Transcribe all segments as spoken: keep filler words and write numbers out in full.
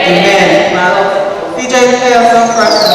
Amen. Mālō. D J, play us some first.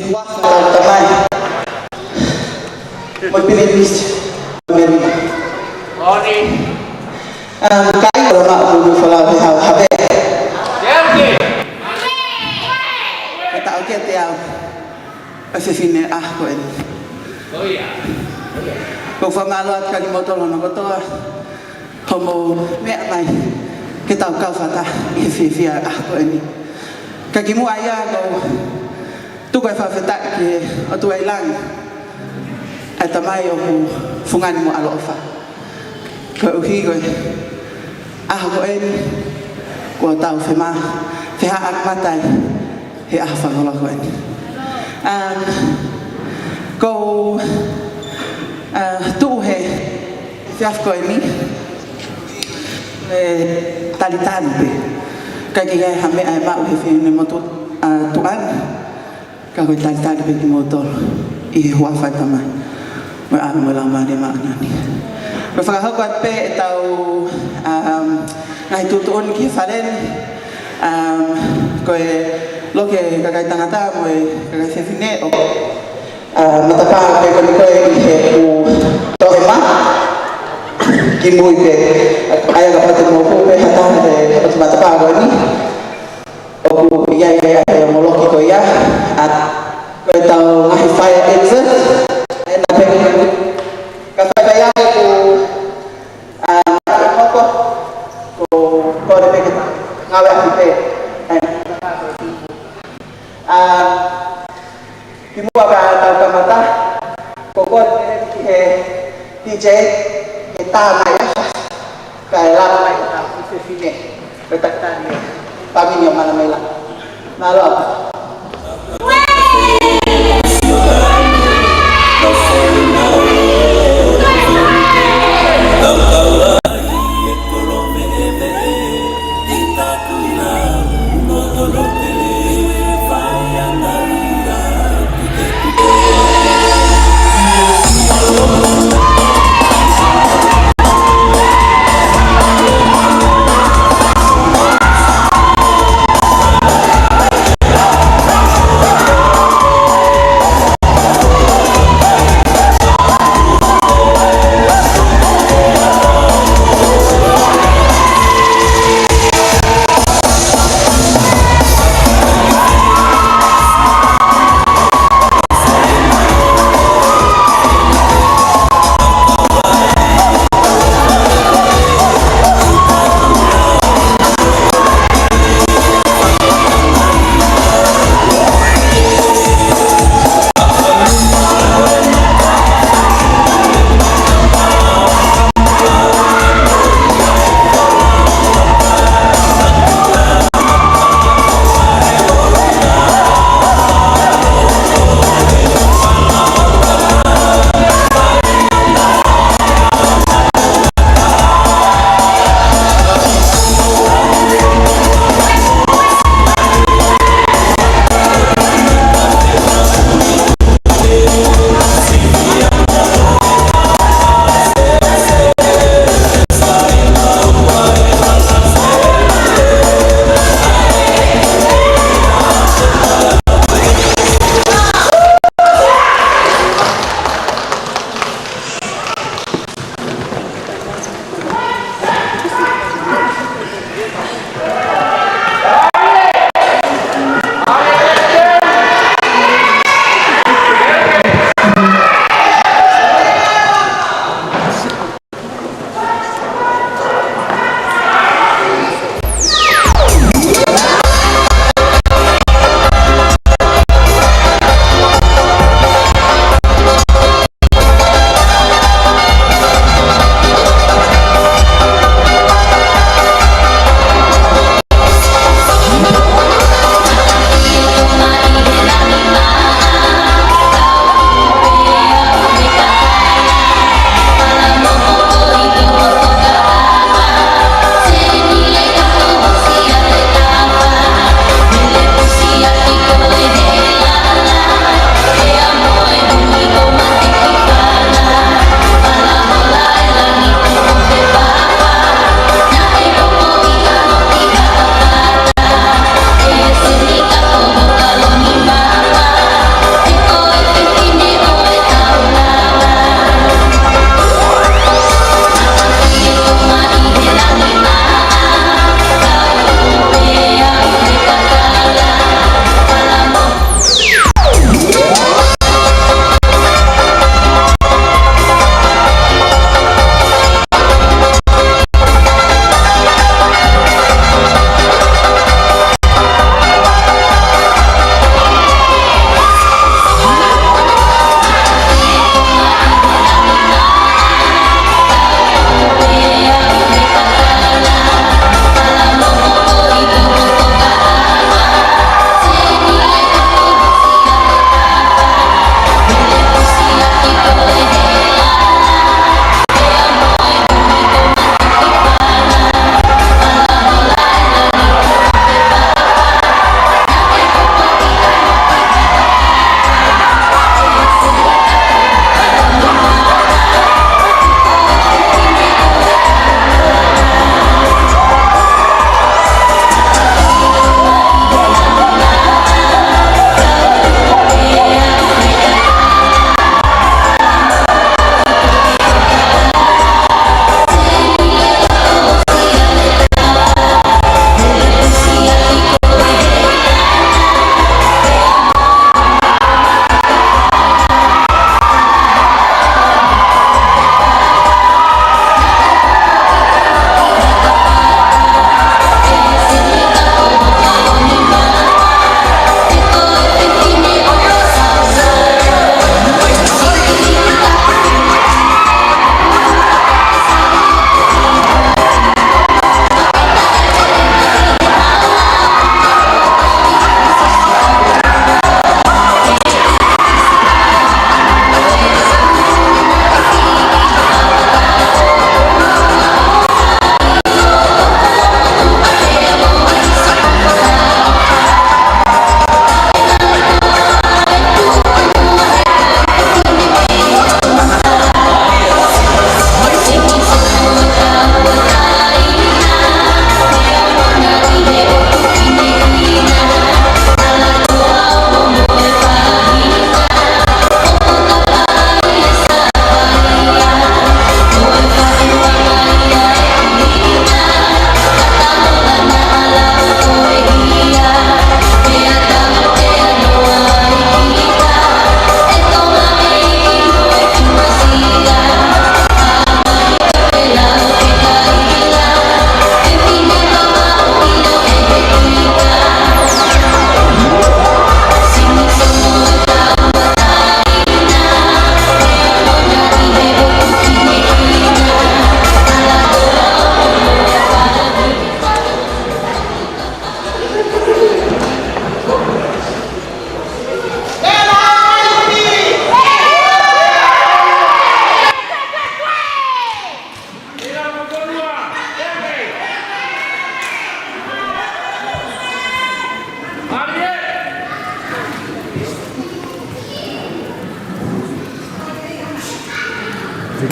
Ua, tau tamai. Mo e Pilinisesi Amerika. Oni. Um, kai ora ma unu folau he hau habe. Yaki. Ka tau ke te au. ʻA e fefine ʻaho ko eni. Ko ia. Ko e fakamālō atu kiate kimoutolu hono kotoa. Hoʻomou meʻa mai ke tau kau fakataha ʻi he fiefia ʻaho ko eni. Ka kimuʻa ia ʻoku ou tuku e fakafetaʻi ki he ʻOtua ʻi langi, ʻa e Tamai ʻoku fungani mo ʻaloʻofa. Koeʻuhi ko e ʻaho ko eni kuo tau fema-, fehaʻamata ai he ʻaho fakakoloa ko eni. Um, ʻoku ou, uh, tuʻu he efiafi ko eni, ʻe talitali pē. ʻIkai ke ʻi ai ha meʻa ʻe maʻu he finemotuʻa, uh, tuʻa ni. Ka ko e talitali pē kimoutolu ʻi he huafa ʻo e Tamai mo e ʻAlo mo e Laumālie Māʻoniʻoni. Pea fakahoko atu pē ʻetau, um, ngaahi tuʻutuʻuni ki he fale ni, um, ko e loki e kakai tangata mo e kakai fefine ʻo, uh, matapā pē ko eni ko ē ʻi he ʻū toʻema. Kimui pē, ʻa ia kapau te mou hū pē ha taha he ʻotu matapā ko eni. ʻOku ʻi ai ʻa e ongo loki ko ia, ʻa, ko ʻetau ngaahi fire exit, ʻe na pē, ka fai fai ake ku, ʻa, ʻe hoko, ko, ko le peke, ngāue ʻaki pē, ʻe, ʻa, Kimuʻa ka tau kamata, ko koe ki he DJ, ke tā mai ʻa e fasi, kae lava mai ʻa e fefine, ko e takitani ē, Pamini ʻo Mana Mela. Mālō ʻaupito.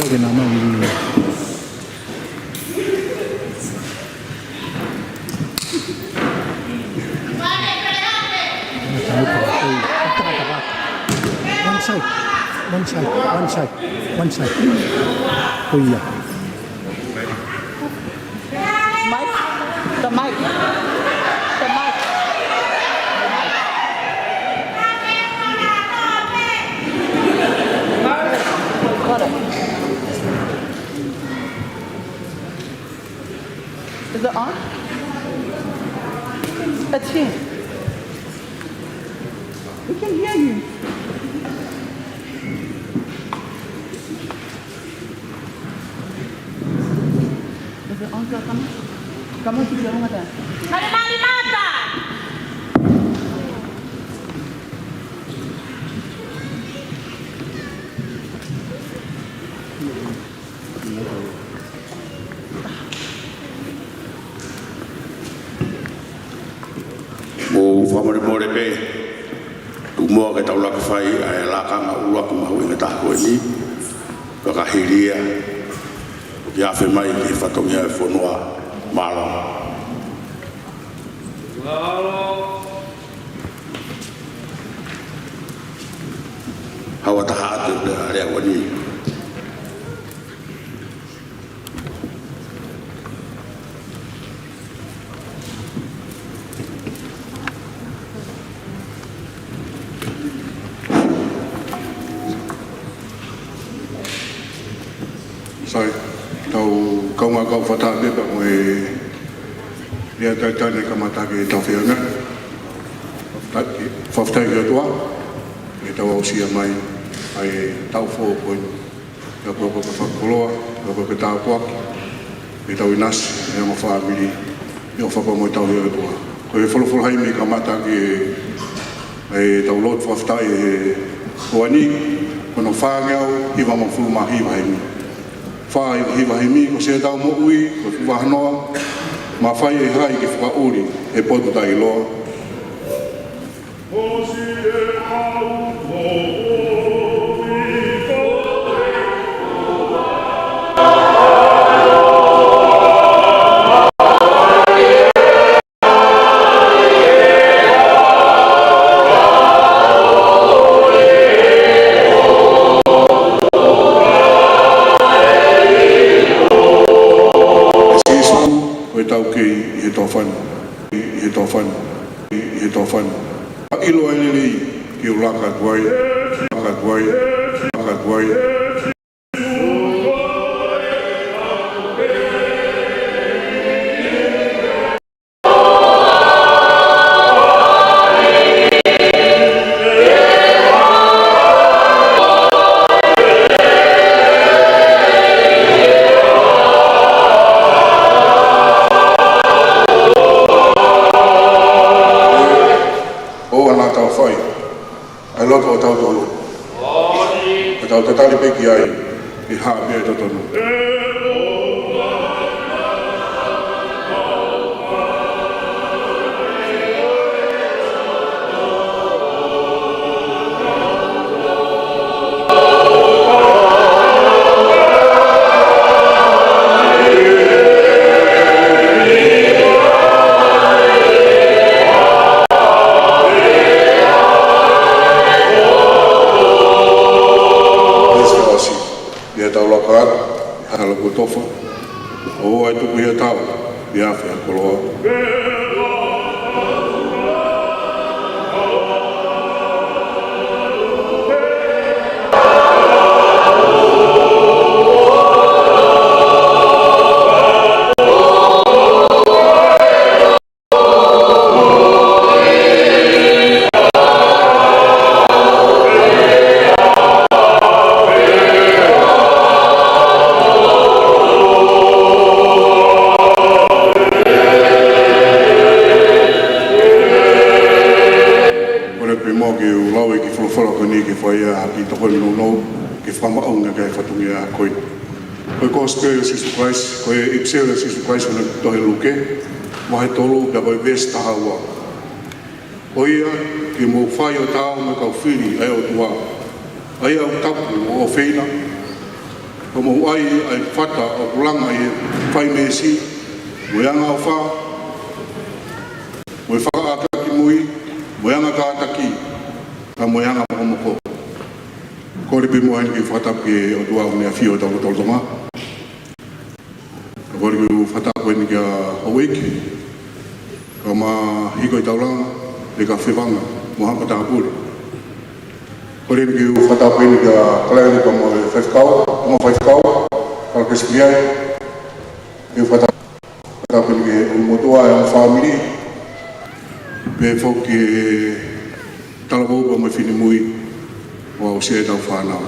Ke nā mai. One side, one side, one side, one side. Ko ia. Mike, the mic. The mic. Got it. Is it on? It's here. We can hear you. Is it on, Kakama? Come on, keep going with that. Halimā Limata! Mou fakamolemole pē, tuku muʻa ke tau laka fai ʻa e lakanga ʻuluaki mahuʻinga taha ko eni, fakahili ia, ʻo ke afe mai ki he fatongia ʻo e fonua. Mālō. Haʻu ʻa Taha atu pē ʻa Leauani. Sai, tau kaungā kau fakataha pē pea mo e lea talitali naʻe kamata ʻaki ʻetau feʻunga. Fakafetaʻi, fakafetaʻi ki he ʻOtua, ʻi heʻetau aʻusia mai ʻa e taʻu foʻou ko eni. Pea ko e fakakoloa, pea ko e tāpuaki, ʻetau ʻinasi, ʻa e ongo fāmili, ʻi he ʻofa pea mo e tauhi ʻa e ʻOtua. Ko e folofola Haimi kamata ki he, ʻetau lotu fakafetaʻi he ʻaho ni, ko hono fāngeau hivangofulu mā hiva Haimi. Fā hiva hiva Haimi, ko siʻetau moʻui, ko e fuʻu vahanoa, mafai ʻe hai ke fakaʻuli, he potu taʻeʻiloa. Sīsū, ko e taukei ʻi he toafani, ʻi he toafani, ʻi he toafani. ʻA e ʻilo ʻa e lelei, ke u laka atu ai, laka atu ai, laka atu ai. ʻOua naʻa tau fai ʻa e loto ʻo tautolu, ka tau tatali pē ki ai, ʻi he hā pē ʻa e totonu. Pea tau laka atu, ʻi he hala kuo tofa, ʻo ʻai tuku ʻi he tau, ʻi he afi ʻa e koloa. Kole pē muʻa ke u lau e kiʻi folofola ko eni ke fai ha kiʻi tokoni nounou, ke fakamaʻunga ki he fatongia ko eni. Ko e Kosipeli ʻo Sīsū Kalaisi, ko e ʻIpiseli ʻa Sīsū Kalaisi ʻoku tohi ʻe Luke, vahe tolu, pea ko e veesi taha ua. Ko ia, ke mou fai ʻo taau mo e kau fili ʻa e ʻOtua, ʻa ia ʻoku tapu mo ʻofeina, Ko mou ʻai ʻa e fata ʻoku langa ʻi he fai meesi, mo e angaʻofa, mo e fakaʻākaki mui, mo e anga kātaki, ka mo e anga mokomoko. Kole pē muʻa heni ke fakatapu ki he ʻOtua ʻoku ne ʻafio ʻi hotau lotolotonga. Kole ke u fakatapu heni kia Houʻeiki, kae ʻumaʻā Hiko ʻi Taulanga, Leka Fevanga, mo Hako Tāpule. Kole ke u fakatapu heni kia Kalani kae ʻumaʻā e faifekau, ongo faifekau, Kalakesi Piliai. Ke u fakatapu, fakatapu heni ki he ʻulumotuʻa ʻo e ongo fāmili, pehē foki ki he talavou pea mo e finemui ʻo aʻusia ʻetau fānau.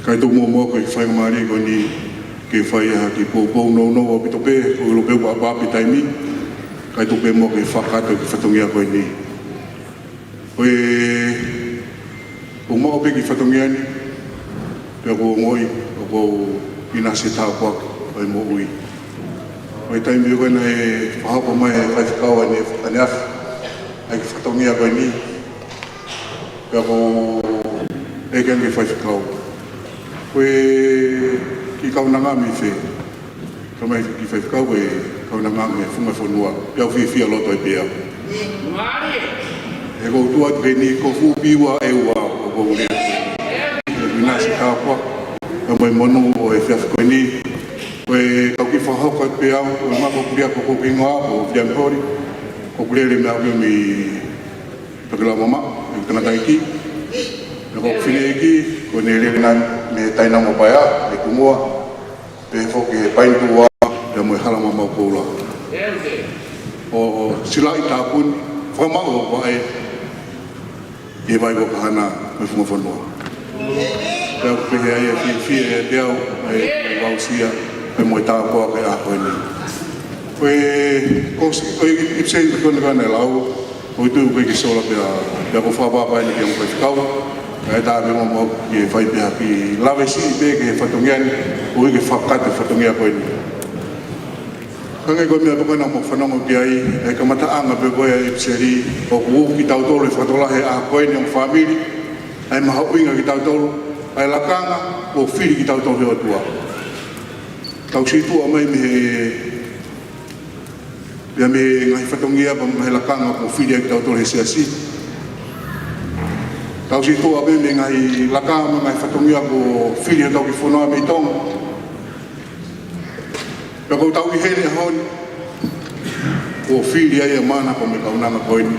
Kae tuku muʻomuʻa ko e faingamālie ko eni ke fai ha kiʻi poupou nounou ʻaupito pē, ʻoku ʻilo pē ʻoku ʻapaʻapa e taimi, kae tuku pē muʻa ke fakakakato e kiʻi fatongia ko eni. Ko e, ʻoku maʻu pē e kiʻi fatongia ni, pea ʻoku ou ongoʻi ʻoku ou ʻinasi he tāpuaki ʻo e moʻui. Ko e taimi ko ē naʻe fakahoko mai ʻe he faifekau ʻaneafi, ʻaneafi, ʻa e kiʻi fatongia ko eni, pea ʻoku ou ʻeke ange ki he faifekau, ko e kiʻi kaunanga mei fē? Talamai ʻe he kiʻi faifekau, ko e kaunanga mei he funga fonua. Pea u fiefia loto ai pē au. He ʻoku ou tuʻu atu heni ko e fuʻu piua ʻe ua ʻoku ou lea. ʻOku ou ʻinasi he tāpuaki pea mo e monū ʻo e efiafi ko eni. Ko e kau kiʻi fakahoko atu pē au, ko e mako kulia ko ʻeku hingoa, ko Filiami Holi. ʻOku ou lele mei au mei Tokelau Mamaʻo, ʻi he tangataʻeiki. Pea ko ʻeku fineʻeiki, ko ʻene lele naʻe mei Tainamo Paea, mei Kumoa. Pehē foki ki he Paini Tuʻa, pea mo e Hala Mamaʻo Koula. ʻO, ʻo silaʻi tāpuni, fakamaʻu ʻo vaʻe ʻi he vai vakahana mo e funga fonua. Pea ʻoku pehē ai e fiefia ʻiate au, ʻa e aʻusia, pea mo e tāpuaki ʻa e ʻaho ni. Ko e, ko si-, ko e ʻipiseli ko eni naʻe lau, ʻoku ou tui ʻoku ʻikai ke sola pē, pea ʻoku ou fakaʻapaʻapa eni ki he ongo faifekau, kae ʻatā pē muʻa ke fai pē ha kiʻi lave siʻi pē ki he fatongia ni, koeʻuhi ke fakakakato e fatongia ko eni. Hangē ko e meʻa pē ko ē naʻa mou fanongo ki ai, ʻa e kamataʻanga pē ko ē ʻa e ʻipiseli, ʻoku ui kitautolu he fakatokolahi ʻa e ʻaho ko eni ongo fāmili, ʻa e mahuʻinga kitautolu, ʻa e lakanga kuo fili kitautolu ʻe he ʻOtua. Tau sītuʻa mai mei he Pea mei he ngaahi fatongia pea mo e ngaahi lakanga kuo fili ai kitautolu he siasi. Tau sītuʻa pē mei he ngaahi lakanga mo e ngaahi fatongia kuo fili hotau kiʻi fonua mei Tonga. Pea ko ʻetau ʻi heni he ʻaho ni, kuo fili ai ʻa e mana pea mo e kaunanga ko eni,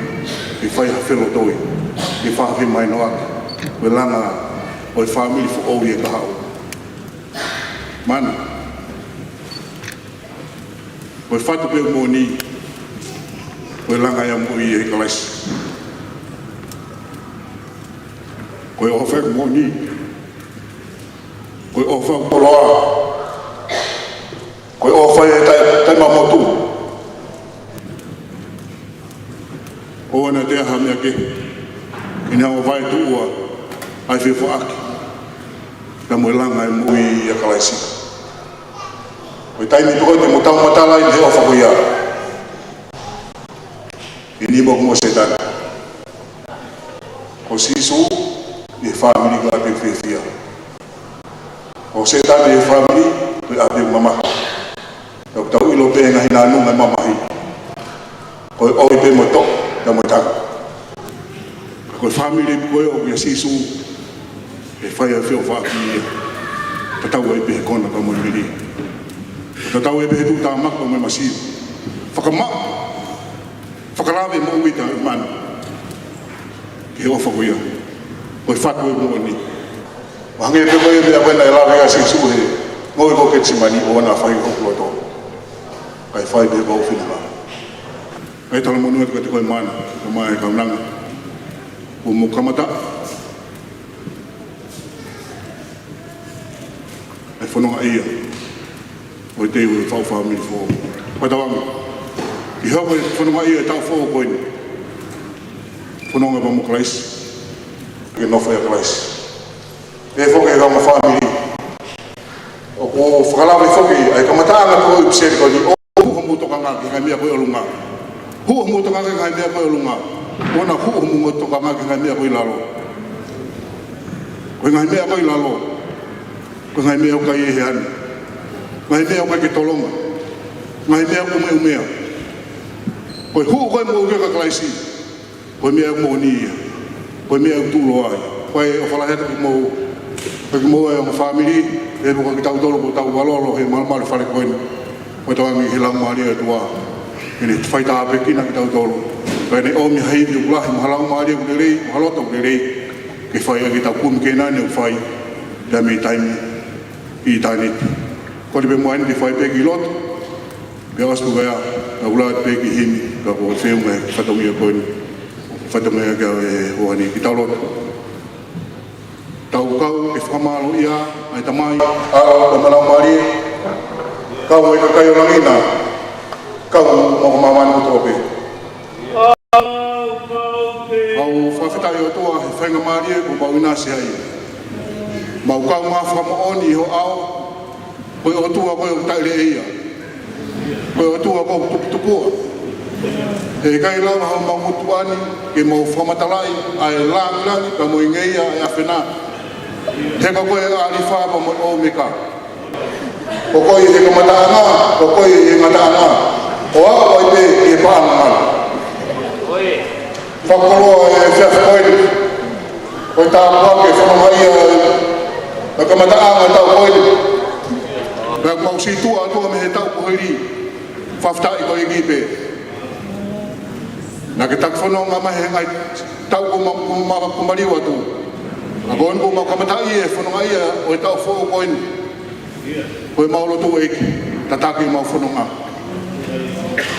ke fai ha felotoi, ke fai ha femahinoʻaki, ko e langa ʻo e fāmili foʻou ʻi he kahaʻu. Mana. Ko e fatu pē moʻoni, ko e langa ia moʻui ʻia Kalaisi. Ko e ʻofa moʻoni, ko e ʻofa koloa, ko e ʻofa ʻi he tai-, taimi motu. ʻOua naʻa toe ʻi ai ha meʻa kehe, ke ne hanga ʻo vaetuʻua ʻa e feʻofaʻaki, pea mo e langa e moʻui ʻia Kalaisi. Ko e taimi pē ko ē te mou taumatalaʻi mei he ʻofa ko ia, ʻe nima ʻoku mo Sētane. Ko Sīsū ʻi he fāmili ko e ʻapi fiefia. Ko Sētane ʻi he fāmili ko e ʻapi mamahi. Ka ʻoku tau ʻilo pē ngaahi nāunau mamahi. Ko e ʻoi pē mo e toʻo, pea mo e tangi. Ka ko e fāmili ko ē ʻoku ʻia Sīsū, ʻe fai ai e feʻofaʻaki ia. Tatau ai pē he kona pea mo e mili. Tatau ai pē he tuʻutāmaki pea mo e masiva. Fakamaʻa, fakalave moʻui ʻa e mana. Ke ʻofa ko ia. Ko e fatu ʻe moʻoni. Hangē pē ko e meʻa ko ē naʻe lave ʻa Sīsū he ngoue ko Ketisemani, ʻoua naʻa fai hoku loto, kae fai pē ko ho finangalo. ʻA e talamonū atu kiate koe Mana, kae ʻumaʻā e kaunanga. Kuo mou kamata e fononga ia ʻo e teu ʻo e faʻu fāmili foʻou. Pea tau anga. ʻI he hoko e fononga ia ʻo e taʻu foʻou ko eni. Fononga pea mo Kalaisi. Ke nofo ʻia Kalaisi. Pea foki e kau fāmili. ʻOku ou fakalave foki ʻa e kamataʻanga ko ē ʻo e ʻipiseli ko eni, ʻo hū homou tokanga ki he ngaahi meʻa ko ē ʻi ʻolunga. Hū homou tokanga ki he ngaahi meʻa ko ē ʻi ʻolunga. ʻOua naʻa hū homou tokanga ki he ngaahi meʻa ko ē ʻi lalo. Ko e ngaahi meʻa ko ē ʻi lalo, ko e ngaahi meʻa ʻoku ʻikai ʻi he anu. Ngaahi meʻa ʻoku ʻikai ke tolonga. Ngaahi meʻa ʻoku umeʻumea. Ko e hū ko ē moʻui kia Kalaisi, ko e meʻa ʻoku moʻoni ia. Ko e meʻa ʻoku tuʻuloa ai. Ko e ʻofa lahi atu kiate kimoutolu, kiate kimoutolu ʻa e ongo fāmili, pea mo kitautolu ʻoku tau ʻalu ʻo lolo he malumalu e Fale ko eni. Ko e tauange ki he Laumālie ʻo e ʻOtua ke ne faitāpuekina kitautolu, pea ne ʻomi ha ivi ʻoku lahi, mo ha laumālie ʻoku lelei, mo ha loto ʻoku lelei, ke fai ʻaki ʻetau kumi Kēnani ʻoku fai, pea mei taimi ki ʻitāniti. Ko e pē mo eni ke fai pē ki loto, pea ʻosi pē ia, ka ʻoku lau pē ki he himi, ka ko e feʻunga e fatongia ko eni, fatongia ki he ʻaho ni, ke tau lotu. Tau kau ke fakamālōʻia ʻa e Tamai, ʻAlo, pea mo e Laumālie, kau mo e kakai ʻo langi na, kau mo māmani kotoa pē. ʻOku mau fakafetaʻi ʻOtua he faingamālie kuo mau ʻinasi ai. Mau kau mo fakamoʻoni ʻi ho ʻao, ko e ʻOtua koe ʻoku taʻeleʻeia. Ko e ʻOtua koe ʻoku tuputupuʻa. He ʻikai lava homau motuʻa ni ke mau fakamatalaʻi ʻa e lāngilangi pea mo e ngeia ʻa e ʻAfenā. He ko koe ʻa e ʻAlifa pea mo e ʻOmeka. Ko koe ʻi he kamataʻanga, ko koe ʻi he ngataʻanga. ʻO aʻu ai pē ki he paʻanga ngalo. Fakakoloa e efiafi ko eni, ko e tāpuaki e fononga ia ʻo e kamataʻanga ʻo e taʻu ko eni. Pea mau sītuʻa atu mei he taʻu kuo hili, fakafetaʻi ko e ʻEiki pē. Naʻa ke taki fononga mai he ngaahi taʻu kuo ma-, kuo ma-, kuo maliu atu. Ka ko eni kuo mau kamataʻi e fononga ia ʻo e taʻu foʻou ko eni. Ko e mau lotu ʻEiki, tataki ʻemau fononga.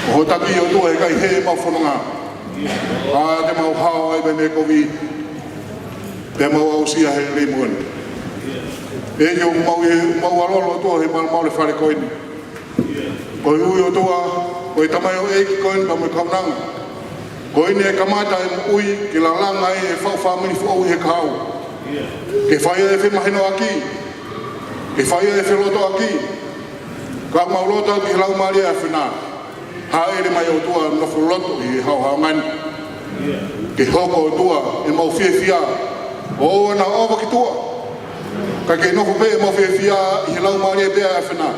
ʻO hoʻo taki ʻOtua he ʻikai hē ʻemau fononga. ʻA te mau hao ai mei he kovi, pea mau aʻusia he lei moʻoni. ʻEiki ʻoku mau ʻi he, mau ʻalu ʻo lolo ʻOtua he malumalu e Fale ko eni. Koeʻuhi ʻOtua, ko e tamaioʻeiki ko eni pea mo e kaunanga, ko eni ʻe kamata e moʻui ke lalanga ai e faʻu fāmili foʻou ʻi he kahaʻu. Ke fai ai e femahinoʻaki, ke fai ai e felotoʻaki. Ka mau lotu ki he Laumālie ʻa e ʻAfenā. Hāʻele mai ʻOtua, nofo loto ʻi he haʻohaʻonga ni. Ke hoko ʻOtua ʻemau fiefia, ʻo ʻoua naʻa ʻova ki tuʻa, ka ke nofo pē ʻemau fiefia ʻi he Laumālie pē ʻa e ʻAfenā.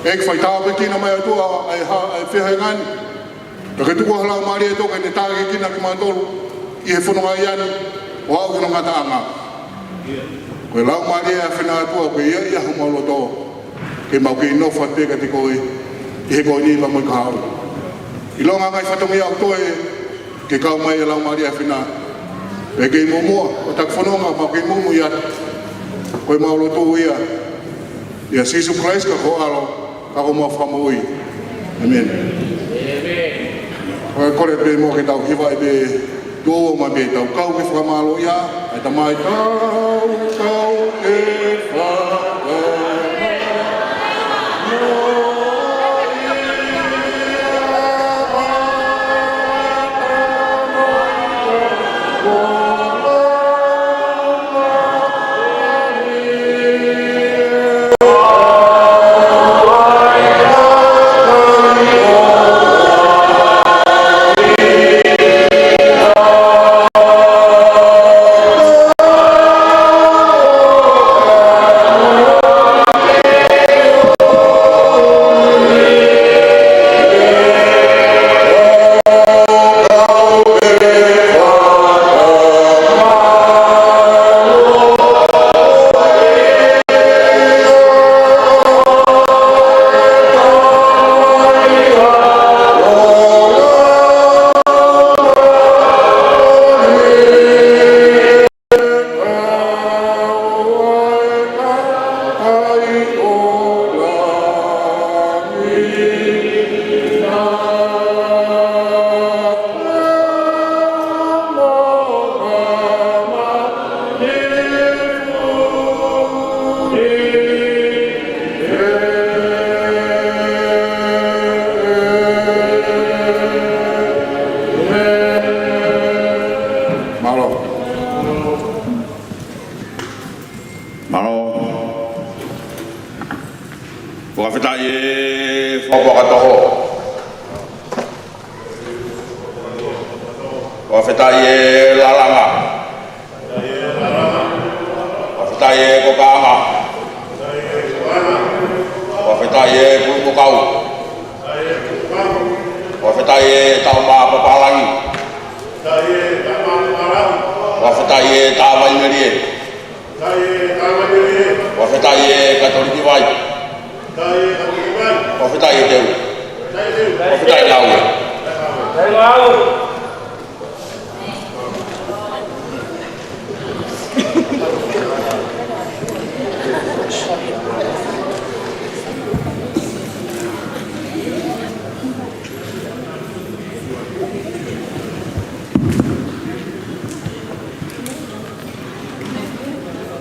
ʻEiki, faitāpuekina mai ʻOtua ʻa e ha-, ʻa e feʻauhi ni. Ka ke tuku ho Laumālie ʻOtua ke ne tākiekina kimautolu ʻi he fononga ia ni, ʻo aʻu ki hono ngataʻanga. Ko e Laumālie ʻa e ʻAfenā ʻOtua, ko ia ia homau loto, ke mau kei nofo atu pē kiate koe ʻi he ko eni pea mo e kahaʻu. ʻIlonga e ngaahi fatongia ʻoku toe, ke kau mai e Laumālie ʻa e ʻAfenā. Pea kei muʻomuʻa ʻo taki fononga, mau kei muimui atu. Ko ʻemau lotu ia ʻia Sīsū Kalaisi ko ho ʻAlo, ka ko homau Fakamoʻui. ʻĒmeni. ʻOku kole pē muʻa ke tau hiva pē tuʻo ua mai pē, tau kau ke fakamālōʻia ʻa e Tamai. Tau kau ke fakamālōʻia. Mālō. Mālō. Fakafetaʻi e fakapotopoto. Fakafetaʻi e lalanga.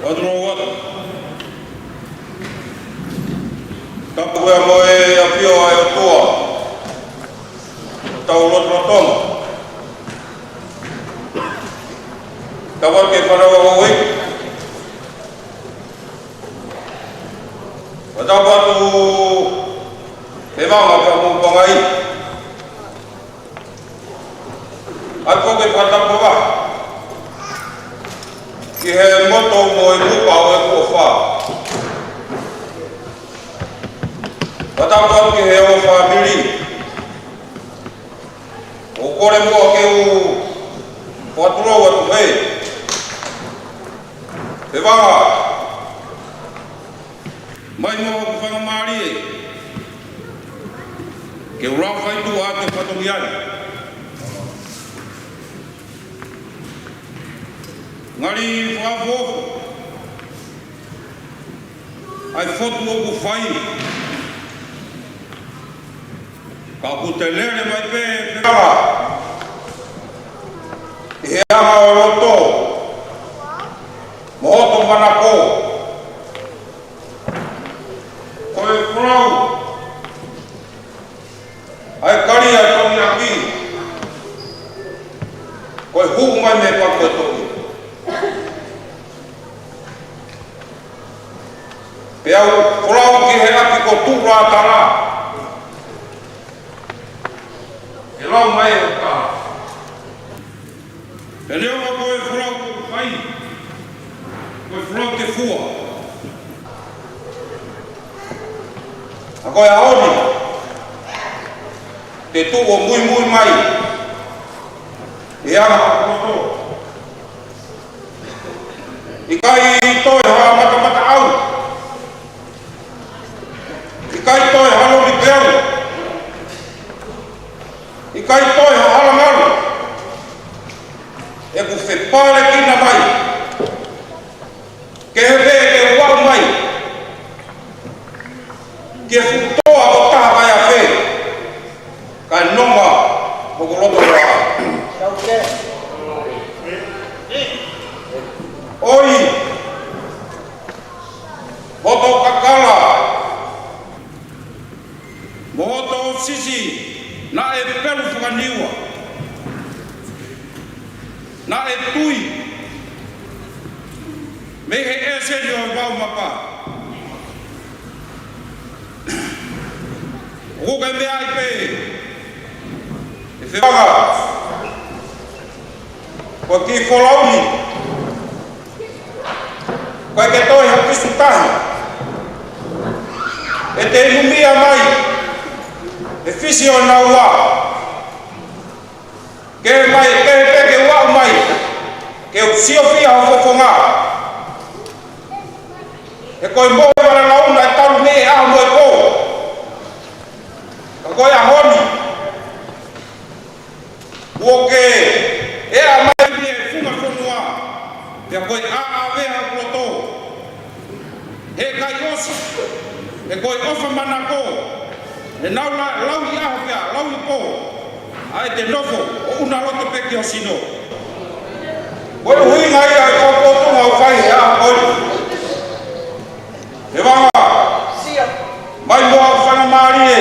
Atu lau atu. Tapu ia mo e ʻafio ʻa e ʻOtua. Tau lotolotonga. Tapu atu ki he fānau ʻa houʻeiki. Tapu atu Fevanga pea mo Pangai. ʻOatu foki e fakatapu vave ki he moto mo e kupa ʻo e kuo fā. Fakatapu atu ki he ongo fāmili. ʻOku ou kole muʻa ke u fakatulou atu he Fevanga. Mai mo hoku faingamālie ke u lau faituʻa atu e fatongia ni. Ngali fakaʻofoʻofa ʻa e fotu ʻoku fai. Ka ʻoku te lele mai pē Fevanga ʻi he anga ʻo e loto mo hoto manako. Ko e folau ʻa e kali ʻa e Tongi ʻApi, ko e hū mai mei he paku ʻo e toki. Pea u folau ki he ʻapi ko Tuʻulatala, ʻe lau mai e tala. Pea neongo ko e folau ʻoku fai, ko e folau ke fua. Ka ko e ʻaho ni, te tuʻu ʻo muimui mai ʻi he anga ʻo e loto. ʻIkai toe ha matamataʻau. ʻIkai toe ha loli peau. ʻIkai toe ha hala malu. ʻOku fepalekina mai. Ke he pē ke u aʻu mai ki he fuʻu toa ʻo taha kai afe, kae nonga hoku loto ua. ʻOi, hoto kakala mo hoto sisi naʻe pelu fakaniua, naʻe tui mei he ʻeseni ʻo e vau mapa. ʻOku ke meaʻi pē ʻe Fevanga, ko e kiʻi folau ni, ʻoku ʻikai ke toe ha pisu tahi ʻe te inumia mai he fisi ʻo e naua. Ke mai, ke pē ke u aʻu mai ke u siofia ho fofonga. He ko e mohe vale lau naʻe talu mei he ʻaho mo e pō. Ka ko e ʻaho ni, kuo ke ʻea mai mei he funga fonua, pea ko e ʻaʻave hoku loto. He ʻikai ʻosi, he ko e ʻofa manako, he naʻa ku lau ʻi ʻaho pea lau ʻi pō, ʻa e te nofo ʻo ʻuna loto pē ki ho sino. Ko e ʻuhinga ia e kau potunga ʻoku fai he ʻaho ko eni. Fevanga, mai mo hoku faingamālie,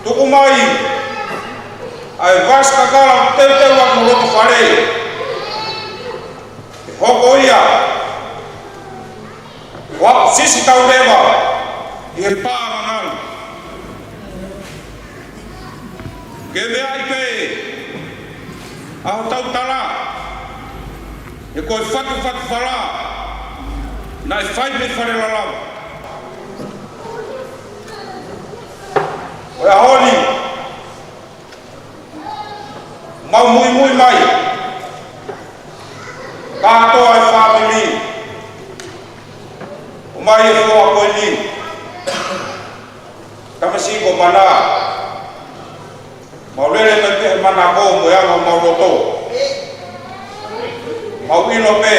tuku mai ʻa e vasi kakala ʻoku teuteu atu mo loto fale. ʻE hoko ia ko haʻo sisi tau leva ʻi he pā mangalu. Ke meaʻi pē ʻa hotau tala, he ko e fatufatu fala naʻe fai mei Falelalau. Ko e ʻaho ni, mau muimui mai kātoa e fāmili, ʻomai e foha ko eni, tamasiʻi ko Mana. Mau lele mai pē he manako mo e anga homau loto. Mau ʻilo pē,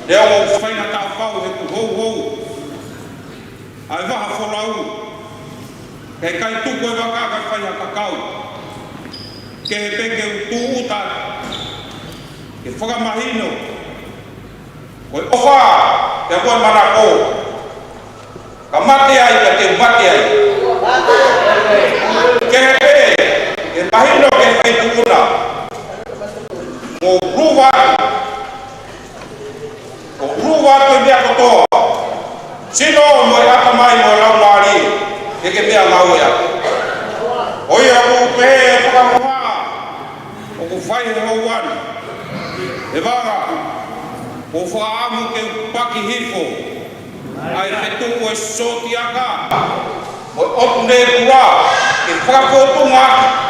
neongo ʻoku faingataʻa fau he kuo houhou ʻa e vaha folau, ka ʻikai tuku e vaka kae fai ha kakau. Kehe pē ke u tūʻuta ke fakamahino ko e ʻofa pea mo e manako. Ka mate ai, ka te mate ai. Kehe pē ke mahino ki he feituʻu na, mou luva atu. ʻO luva atu e meʻa kotoa, sino mo e ʻatamai mo e laumālie, ke ke meʻangāue atu. ʻOiauē, ʻoku pehē ʻe he fakahoha, ʻoku fai he houa ni. ʻE Vanga, ʻoku ou fakaʻamu ke u paki hifo ʻa e fetuʻu ʻo e sōtiaka mo e ʻotu nēpula, ke fakafōtunga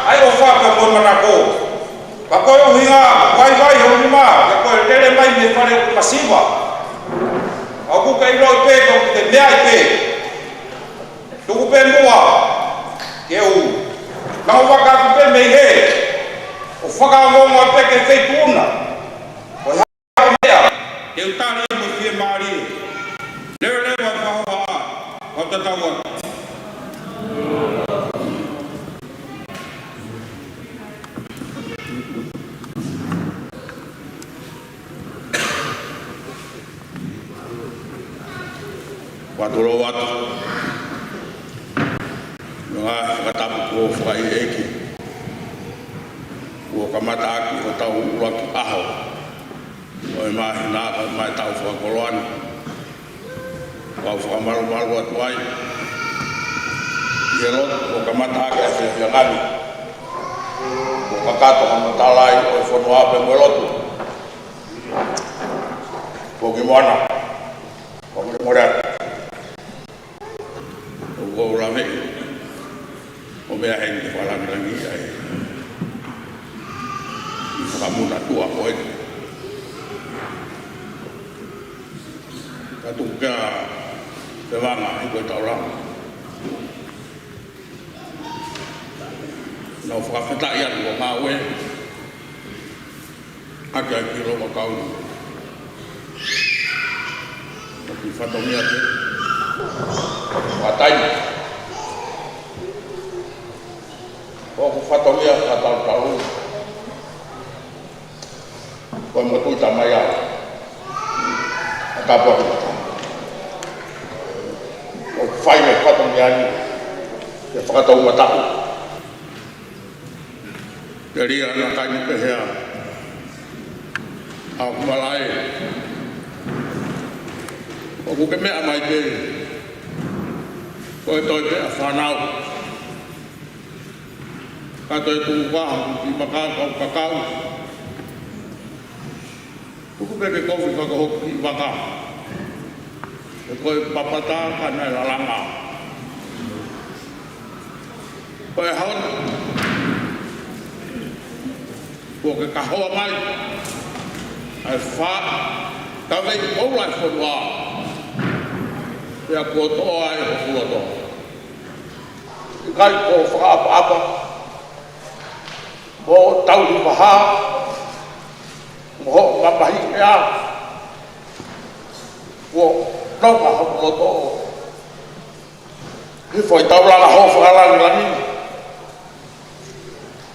ʻa e ʻofa pea mo e manako. Ka ko e ʻuhinga vaivai hoʻo nima, ka ko e lele mai mei he fale ʻoku masiva. ʻOku ke ʻiloʻi pē, ʻoku ke meaʻi pē. Tuku pē muʻa ke u lango vaka atu pē mei hē, ʻo fakaongoongo pē ki he feituʻu na. Ko e hā e meʻa ke u tali mo e fiemālie. Leveleva e fakahoha, ʻo tatau atu. Fakatulou atu. Ngaahi fakatapu kuo fakaʻeiʻeiki, kuo kamata ʻaki hotau ʻuluaki ʻaho ʻo e māhina, ʻo e taʻu fakakoloa ni. Kau fakamalumalu atu ai ʻi he lotu kuo kamata ʻaki ʻa e fiefia ngani. Kuo kakato ha matala ai ʻo e fonua pea mo e lotu. Kuo ki moana, kuo mole mole atu. ʻOku ou laveʻi ʻo meʻa heni ke fakalangilangiʻi ʻa e ʻi fakamuna tua ko eni. Ka tuku kia Fevanga ʻi ko e taulanga. Nau fakafetaʻi atu ʻo ngāue ʻaki ʻa e kilo makau. ʻOku fatongia ke fatai. ʻOku fatongia fakatautau. Ko e motu i tamai au. A tāpuaki mata. ʻOku fai e fatongia ni ke fakatau mataku. Telia na kai ni pehea. ʻA ʻoku malae. ʻOku ke meʻa mai pē. Ko e toe pē ʻa fānau. Ka toe tuku ka, ki maka kau kakau. Tuku pē ke kofi ka ko hoku kiʻi vaka. He ko e papata ka naʻe lalanga. Ko e hau ni. Kuo ke kahoa mai ʻa e fā, ka vei koula e fonua. Pea kuo toʻo ai hoku loto. ʻIkai ko e fakaʻapaʻapa mo tauhi vaha mo hoʻo mamahi ʻea. Kuo nonga hoku loto. Hifo ʻi taulanga hoʻo fakalangilangi.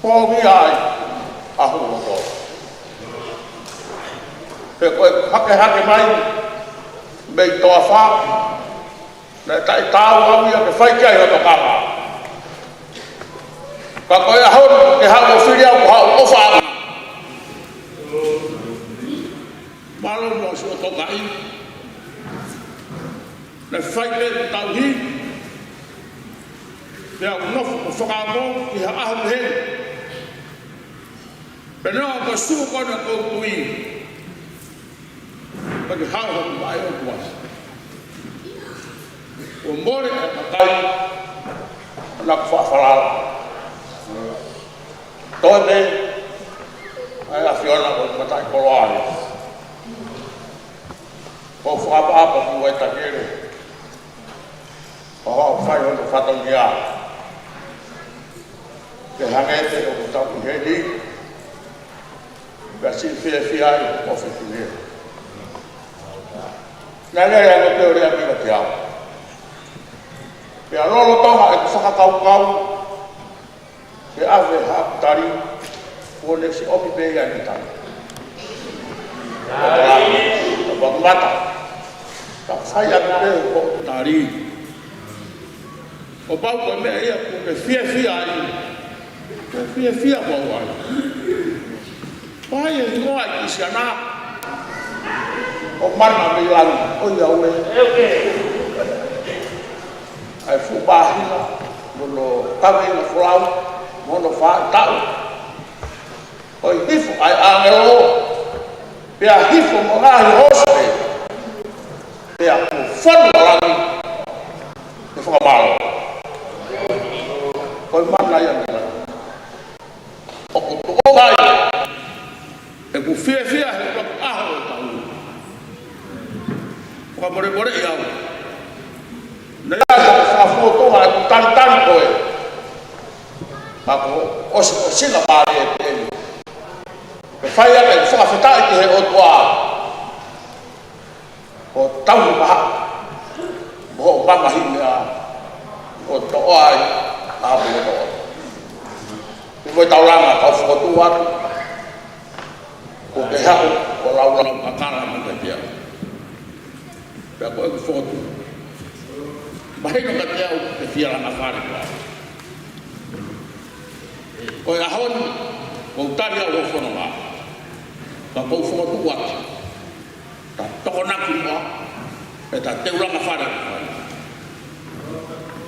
Pōngia ai ʻa hoku loto. He ko e hakehake mai mei toafa, naʻe taʻetaau au ia ke fai ki ai hoto kama. Ka ko e ʻaho ni ke haʻu ʻo fili au, ko haʻu ʻofa. Mālō mo siʻo tokaʻi. Naʻe fai pē tauhi. Pea u nofo ʻo fakaongo ki ha ʻaho pehē. Pea neongo ko e sū ko ena ʻoku ou tui, ka ke hao hoku vaʻe ʻo tuai. Kuo mole ʻa e kakai naʻa ku faʻa falala. Toe pē ʻa e ʻAfiona ko e mataʻikoloa ni. Ko e fakaʻapaʻapa ki Waitakele. Ko haʻo fai hono fatongia. Ke hangē pē ʻoku tau ʻi heni. Pea siʻi fiefia ai ʻo fefine. Naʻe lele ange pē ʻo lea mai kiate au. Pea lolotonga ʻeku fakakaukau, ke ʻave haʻaku tali, Kuo ne siʻi ʻomi pē ia ni tau. Ka ʻoku lava, ka ʻoku mata. Ka fai atu pē hoʻo tali. ʻO pau ko e meʻa ia ʻoku ke fiefia ai. Ke fiefia ko au ai. Pea ʻi he hingoa ʻo e Kisiana. ʻO mana mei langi. ʻOiauē. ʻA e fuʻu pāhina. Mo hono kaveinga folau. Mo hono faʻahitaʻu. ʻO hifo ʻa e ʻāngelo, pea hifo mo e ngaahi hoosi pē, pea kuo fonu ʻa langi ʻi he fakamālō. Ko e mana ia mei langi. ʻOku tuʻunga ai ʻeku fiefia he ʻaho ʻo e taʻu. Fakamolemoleʻi au. Naʻe ʻi ai ha fakafofonga ʻeku talitali koe. Ka kuo ʻosi, ʻosi ʻa e mālie pē ni. Ke fai ʻaki ʻeku fakafetaʻi ki he ʻOtua. Ko e tauhi maha. Mo hoʻo mamahiʻi meʻa. Ko e toʻo ai. Ka mo e toʻo. Ko e taulanga, kau fokotuʻu atu. Ko ke haʻu, ko e laulau kakala mo e katia. Pea ko ʻeku fokotuʻu. Mahino kiate au ke fie langa fale koe. Ko e ʻaho ni, ʻoku ou tali au hoʻo fononga. Ka ʻoku ou fokotuʻu atu. Ta tokonaki muʻa, pea ta te u langa fale koe.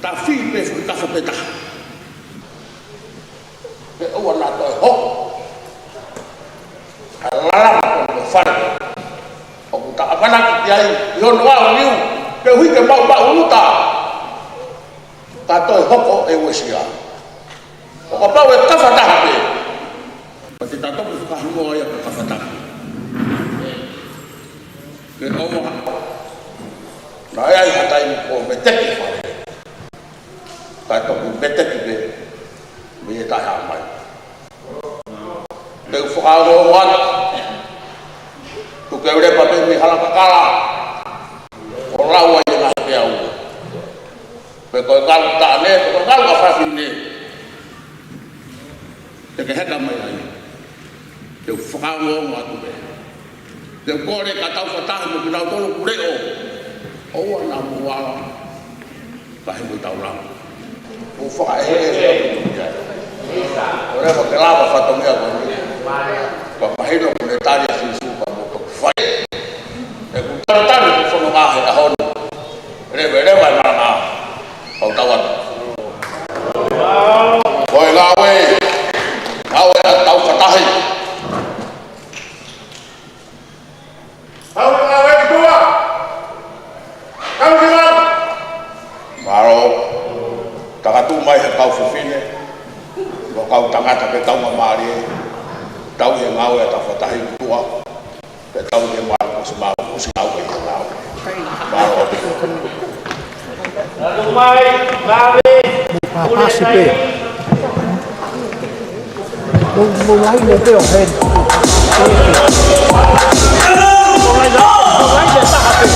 Ta fī pē fuʻu kafa pē taha. Pea ʻoua naʻa toe hoko. ʻA e lalanga ko e fale. ʻOku ta ʻamanaki ki ai, ʻi hono ʻaoniu, ke ui ke maʻumaʻuluta. Ka toe hoko ʻe uesia. ʻO kapau ʻe kafa taha pē. Pea te ta toki fakahingoa ia ko e kafa taha. Ke ʻoua. Naʻe ʻi ai ha taimi kuo meteki fale. Kae toki meteki pē mei he taʻehāmai. Te u fakaongoongo atu. Tuku ke u lepa pē mei hala kakala. ʻO lau ai e ngaahi peau. Pe ko e ngalu taʻane, pe ko e ngalu ʻa fafine. Te ke heka mai ai. Te u fakaongoongo atu pē. Te u kole ka tau fakataha mo kinautolu ʻoku leʻo. ʻOua naʻa mou ala. Kae mo e taulanga. Mou fakaʻeheʻehe. ʻOleva ke lava fatongia ko eni. Ka mahino ko e tali ʻa Sīsū ka mou toki fai. ʻEku talitali ko e fononga he ʻaho ni. Leveleva e malanga. Kau tau atu. Ko e ngāue. Ngāue ʻa e tau fakataha. Kau ngāue ki tuʻa. Kau ki lalo. Mālō. Takatuʻu mai he kau fefine. Mo e kau tangata ke tau māmālie. Tau he ngāue ʻa e tau fakataha ki tuʻa. Ke tau ke mālō ko e siʻi mālō ko e siʻi ngāue ke tau. Mālō. Tau mai, ngāue. Mou pāpasi pē. Mou, mou laine pē ʻo heni. Mou laine, mou laine taha pē.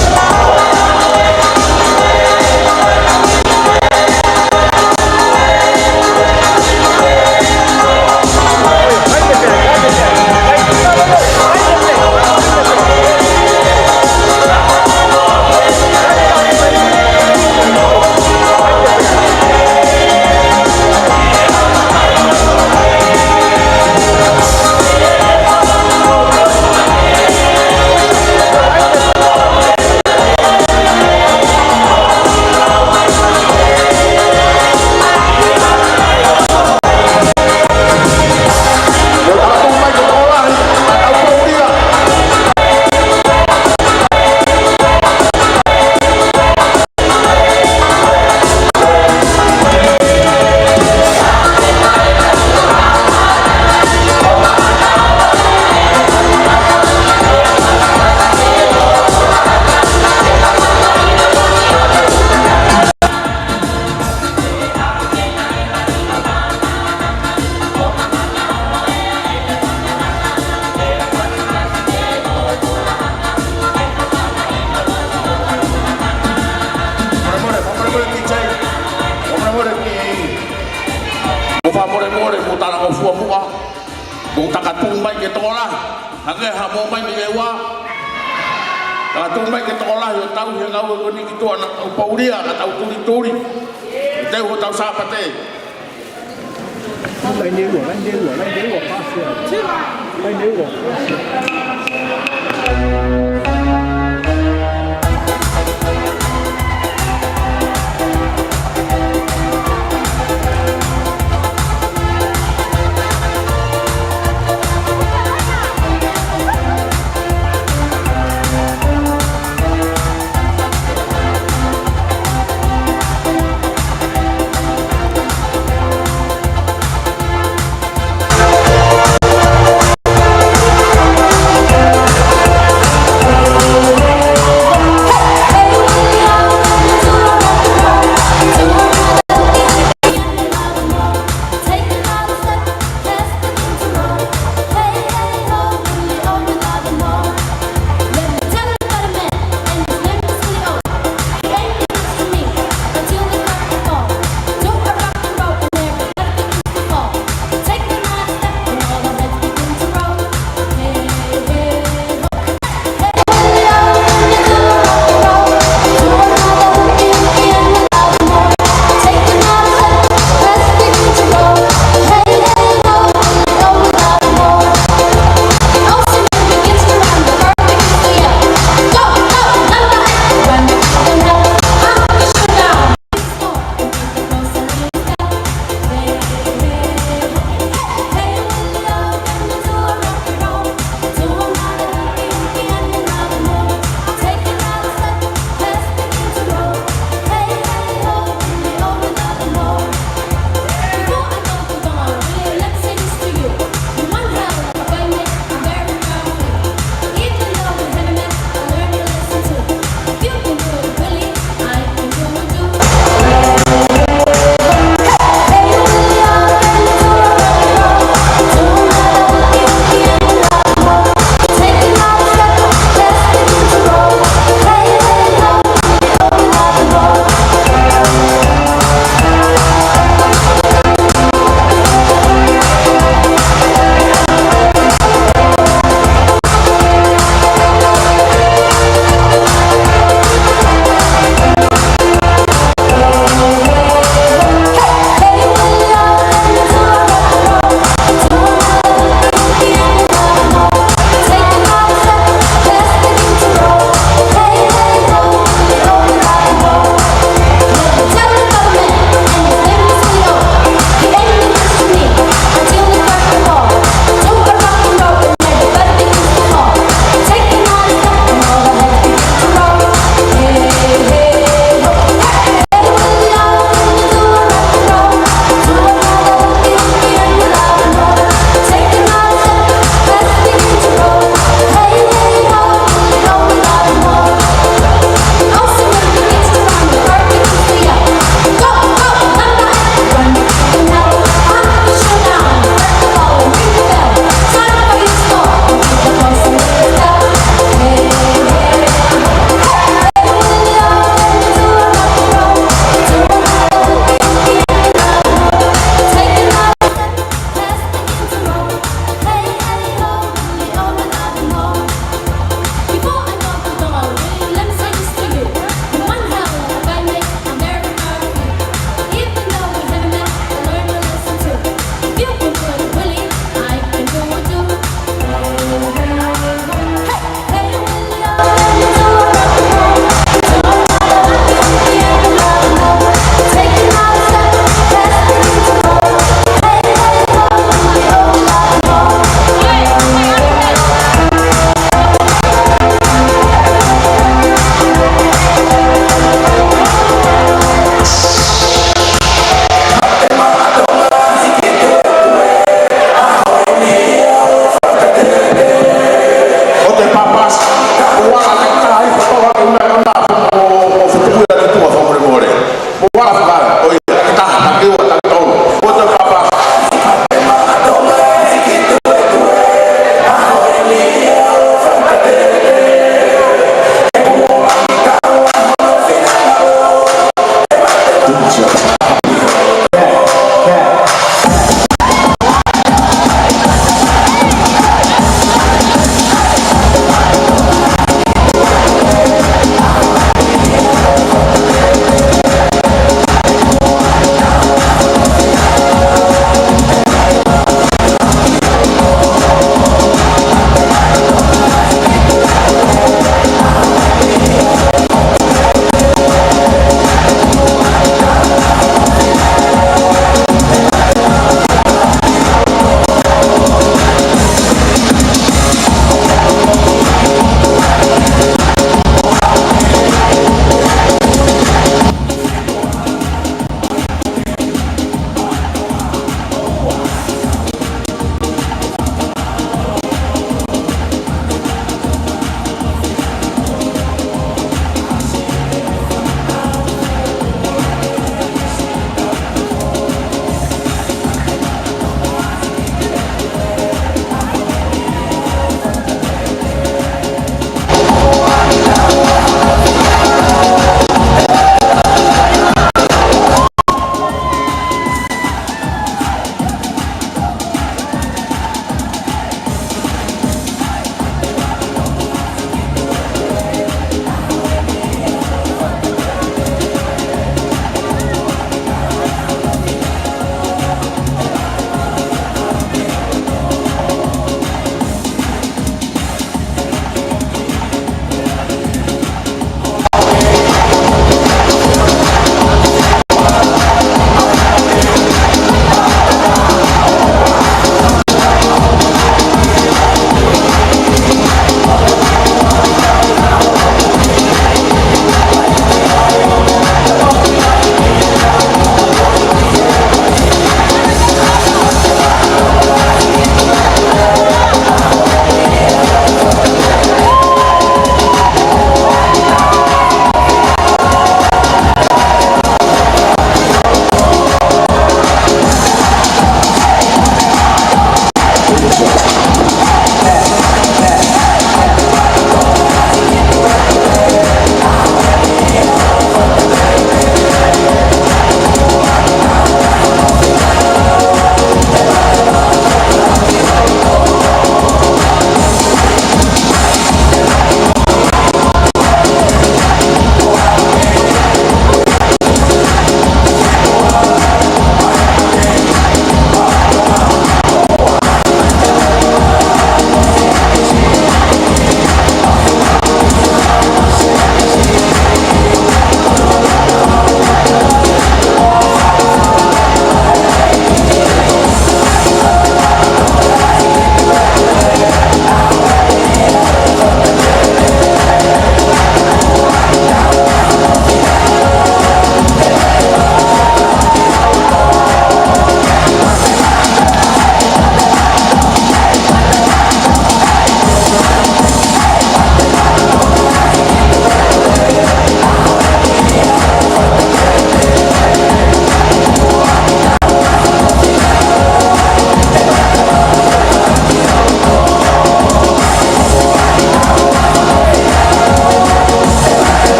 Mou fakamolemole, mou talangofua muʻa. Mou takatuʻu mai ke tokolahi. Hangē ha mou mai mei ʻEua. Takatuʻu mai ke tokolahi ʻo tauhi e ngāue ko eni ki tuʻa, naʻa tau poulia, naʻa tau tulituli. Teu hotau Sāpate. Laine ua, laine ua, laine ua, pasi ai. Laine ua, pasi ai.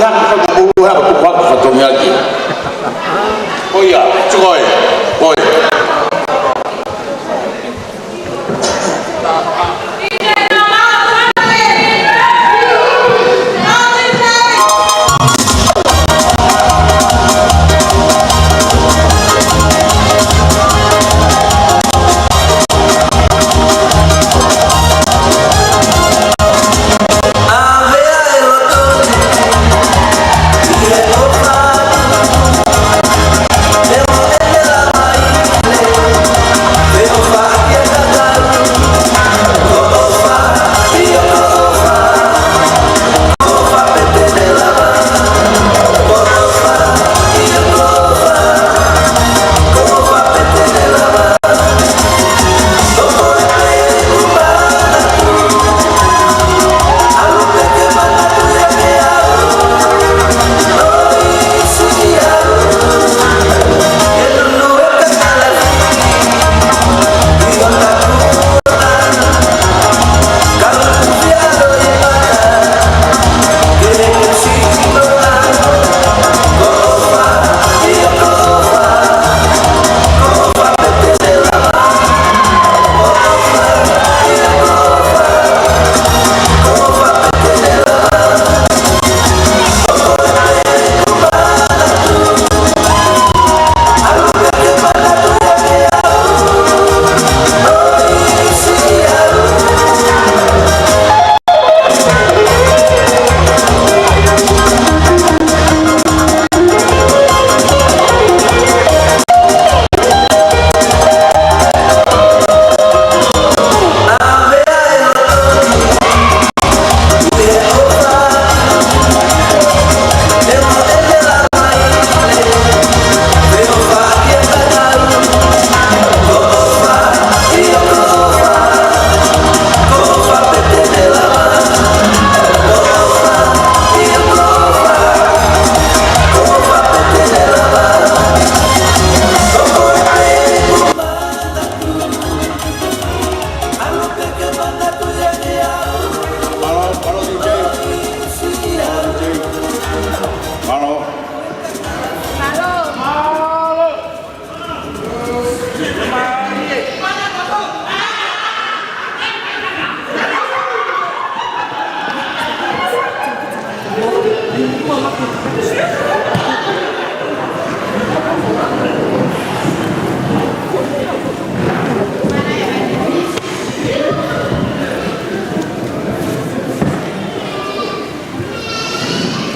Ko e pulu ē, ko e pulu ʻoku fatongia ki. Ko ia, tuku ē, ko ia.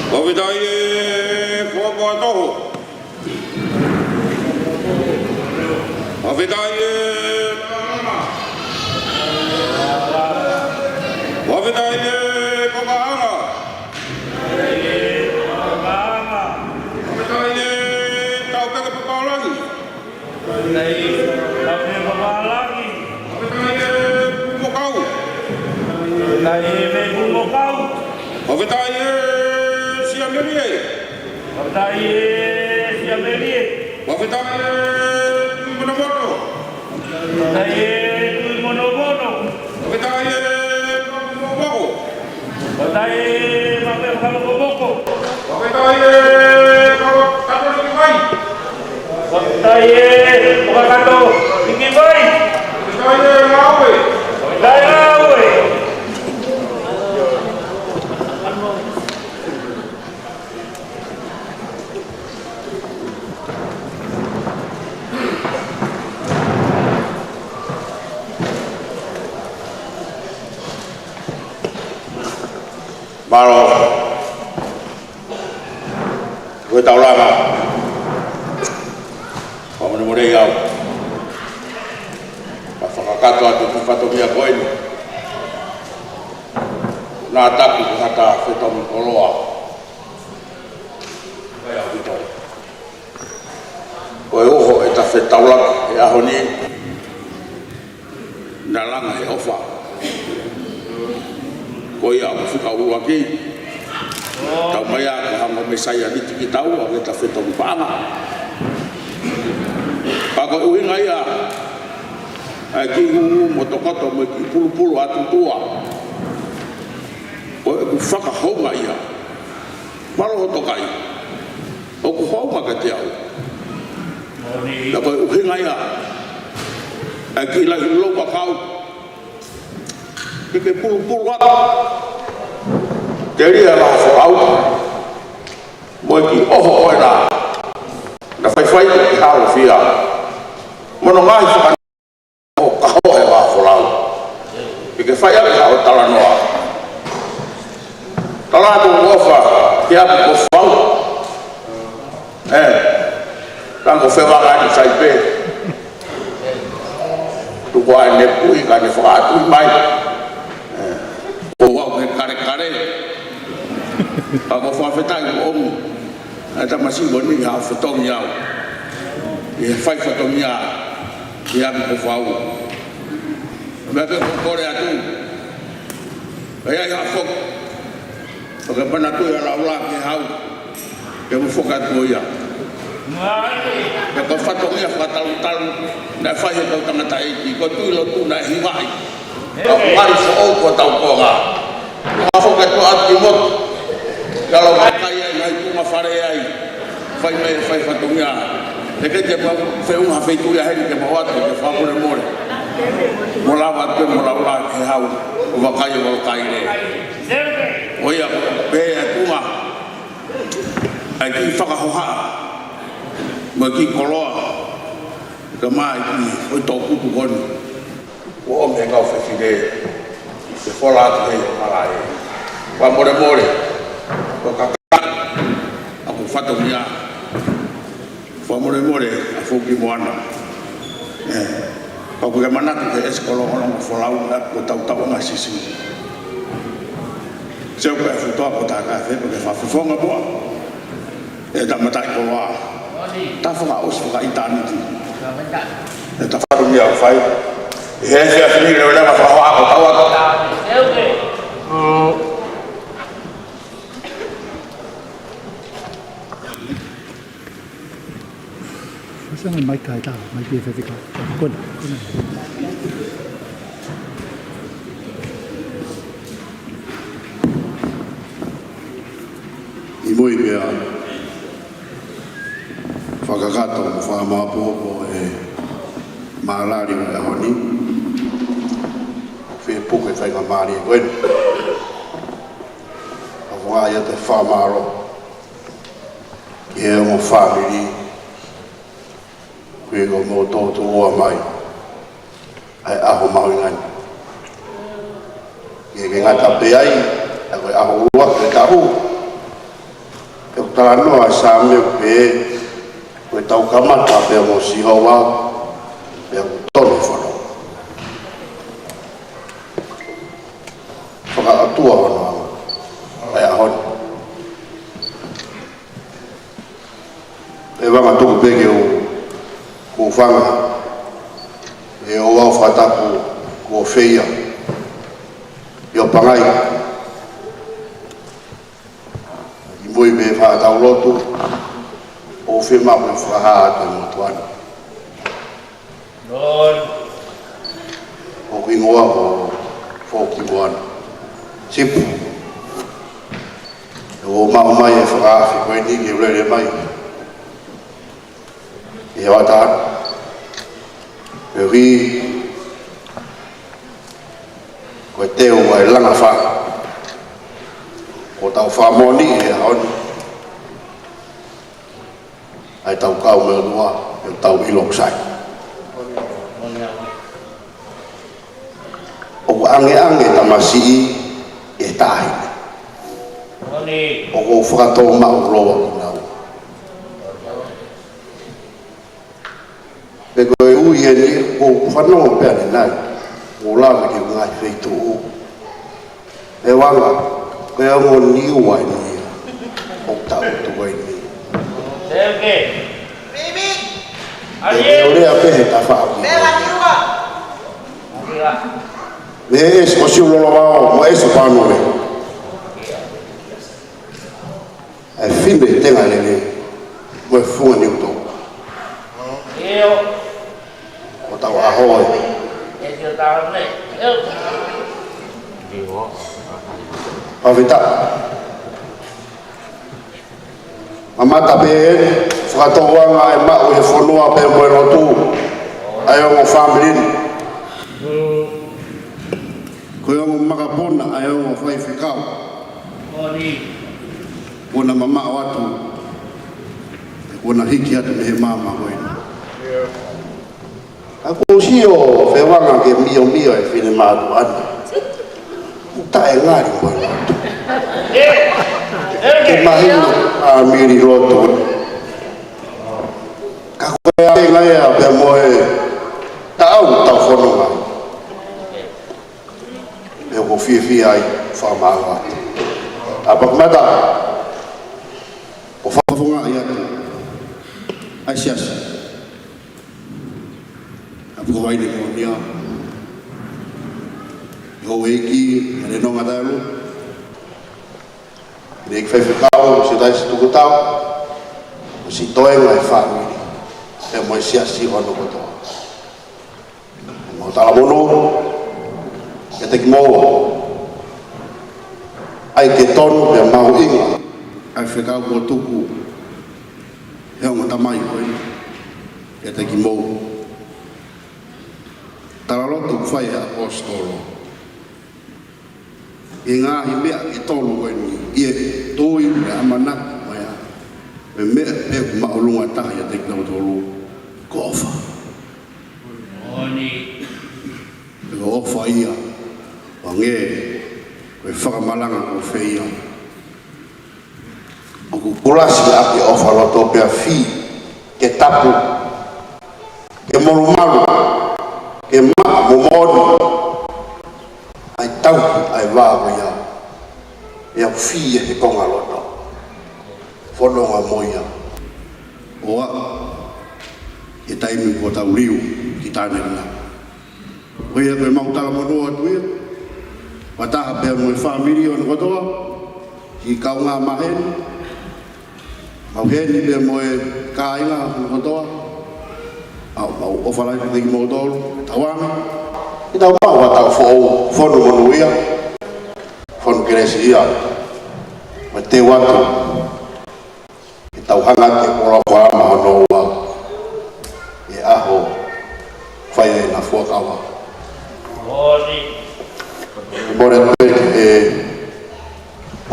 Fakafetaʻi e Kuo Pua Toho. Fakafetaʻi e Palama. Fakafetaʻi e Kokaʻanga. Fakafetaʻi e Taupeke Papālangi. Fakafetaʻi e Pumokau. Fakafetaʻi e Pumokau. Fakafetaʻi e Siamelie. Fakafetaʻi e Siamelie. Fakafetaʻi e Tui Monomono. Fakafetaʻi e Tui Monomono. Fakafetaʻi e Mapu Mokomoko. Fakafetaʻi e Mapu Mokomoko. Fakafetaʻi e Mapu Katoliki Vai. Fakafetaʻi e Mapu Katoliki Vai. Fakafetaʻi e Ngāue. Fakafetaʻi e Ngāue. Mālō. Ko e taulanga. Fakamolemole au. Ka fakakakato atu ki he fatongia ko eni. Naʻa taku ko hata fetau koloa. Ko e uho ʻeta fetaulaki he ʻaho ni, naʻa langa he ʻofa. Ko ia ʻoku fika ʻuluaki. Tau mai ā ka hanga mei Saialiti ki taua ke ta fetau paʻanga. Pea ko e ʻuhinga ia ʻa e kiʻi ngūngū mo tokoto mo e kiʻi pulupulu atu tua. Ko ʻeku fakahounga ia. Mālō hoto kai. ʻOku hounga kiate au. Pea ko e ʻuhinga ia ʻa e kiʻi lahi lou ʻakau ke ke pulupulu atu. Telia la Folau. Mo e kiʻi ʻoho ʻo e la. Na faifai ke ke halofia. Mo hono ngaahi faka- ʻo ka hoʻo e la Folau. Ke ke fai ʻaki haʻo talanoa. Tala atu ʻofa ki ʻapi ko Fau. ʻE, tango fevaka ni sai pē. Tuku ai ne pui ka ne fakaʻatui mai. ʻE, ko au he kalekale. Ka ko fakafetaʻi ʻomi ʻa e tamasiʻi ko eni ha fetongi au. ʻI he fai fetongi au. ʻI ʻapi ko Fau. Meʻa pē ko kole atu. ʻE ai ha foki. Pea ke manatu ia laula ke hau. Ke mo foki atu ia. Pea ko fatongia fakatalutalu. Naʻe fai he kau tangataʻeiki. Ko tui lotu naʻe hivaʻi. Ka ʻoku ʻali foʻou ko tau konga. Ka foki atu ʻaki motu. Ka lau makai ai, ngai tunga fale ai. Fai mai, fai fatongia. Te ke te mau feʻunga feituʻu ia heni ke mau atu, ke fakamolemole. Mo lava atu, mo laula ke hau. ʻO vakai, ʻo vakai le. ʻO ia, pē atu ma. ʻAi ki fakahoha. Mo ki koloa. Ka mai ki, ʻo tō kupu koni. ʻO ʻomi e kau fefine, ʻe fola atu hei ʻo malaʻe. Fakamolemole, ko kaka, ʻa ko fatongia. Fakamolemole, ʻa Foki Moana. ʻE, ka ko ke manatu ke ʻesi kolo ono mo Folau, ʻa ko tautau ʻa Sisi. Seu ke futoa ko taka fe, ko ke fakafofonga moa. ʻE ta matai koloa. Ta fakaʻosi fakaʻitāniti. ʻE ta fatongia fai. ʻE he efiafi ni leʻo leva fakahoa ko tau atu. Masanga mai kai tau, mai pia fefika. Kona, kona. ʻI mui pea fakakakato mo fakamāopoopo e malali ʻo e ʻaho ni. Fepuke faingamālie ko eni. ʻOku ou ʻai atu e fakamālō ki he ongo fāmili. Kui ko mo tō tuʻua mai. ʻA e ʻaho mahuʻinga ni. Ke ke ngata pē ai, ʻa ko e ʻaho ua ke tahu. Ke u talanoa ʻa e Sāme pē, ko e tau kamata pē mo Sihova, pea ʻoku tonu fono. Fakaʻotua hono ʻa e ʻaho ni. ʻE vanga tuku pē ke u kufanga. ʻE o au fataku ko feia. ʻIo pangai. ʻI mui me fakatau lotu. ʻO fema me fakahā atu mo tuan. ʻOku hingoa ko Foki Moana. Sipu. ʻO mau mai e fakaafe ko eni ke lele mai. ʻE wata. ʻE hui. Ko e teu mai langa fa. Ko tau famoni e haoni. ʻAi tau kau me lua, e tau ʻilo kusai. ʻOku angeange tamasiʻi e tahi. ʻOku fakatō maʻu loa ki nau. Pe ko e ui eni, ʻoku fanongo pea ne nai. ʻO lava ki ngaahi feituʻu. ʻE vanga, ko e ongo niu ai ni ia. ʻOku tau tuku ai ni. Seuke. ʻE ʻo lea pē he tafaʻaki. Me ʻesi ko Siu Lolovao, mo ʻesi Pānove. ʻE fine tenga lele, mo e funga niu tō. ʻIo. ʻO tau ʻaho e. Pavita. Mamata pē ʻeni, fakatouʻanga ʻe maʻu ʻe he fonua pea mo e lotu ʻa e ongo fāmili ni. Ko e ongo makapuna ʻa e ongo faifekau. Kuo na mamaʻo atu, kuo na hiki atu mei he maama ko eni. Ka ʻoku ou sio Fevanga ke miomio e finemātuʻa ni. ʻOku taʻengali mo e lotu. Ke mahino fāmili lotu. Ka ko e ʻuhinga ia pea mo e taʻau tau fononga. ʻOku ou fiefia ai, fakamālō atu. Tāpuaki mata, ʻo fakafofongaʻi atu ʻa e siasi. ʻA Pukevaine Kolonia, houʻeiki, ʻa e nonga talu, ʻEiki Faifekau, Siaosi Tukutau, mo e siʻi toenga e fāmili, pea mo e siasi hono kotoa. Mau talamonū kiate kimoua, ʻai ke tonu pea mahuʻinga ʻa e fekau kuo tuku ʻe he ongo tamai ko eni kiate kimoua. Talaloto kuo fai ʻe he ʻaposetolo. ʻI he ngaahi meʻa ʻe tolu ko eni, ʻi he tui, mo e ʻamanaki, mo e, mo e meʻa pē ʻoku māʻolunga taha ʻiate kinautolu, ko e ʻofa. Ko e ʻofa ia, ʻo hangē ko e fakamalanga ko e feia. ʻOku kulasi ʻaki e ʻofa loto pea fī, ke tapu, ke molumalu, ke maʻa mo moʻoni, ʻa e tauhi ʻa e vā ko ia, ʻe ʻoku fī ʻi he konga loto. Fononga mo ia. ʻO aʻu ki he taimi kuo tau liu ki Tānelina. Ko ia ko e mau talamonū atu ia. Fakataha pea mo e fāmili hono kotoa. Siʻi kaungā maheni. Mau heni pea mo e kāinga hono kotoa. ʻA, mau ʻofa lahi kiate kimoutolu. Tauange. Ke tau maʻu ha taʻu foʻou, fonu monūʻia. Fonu kelesiʻia. Mo e teu atu. Ke tau hanga ki he polokalama hono ua ʻi he ʻaho fai ai ʻena fuakava. Mole pē ke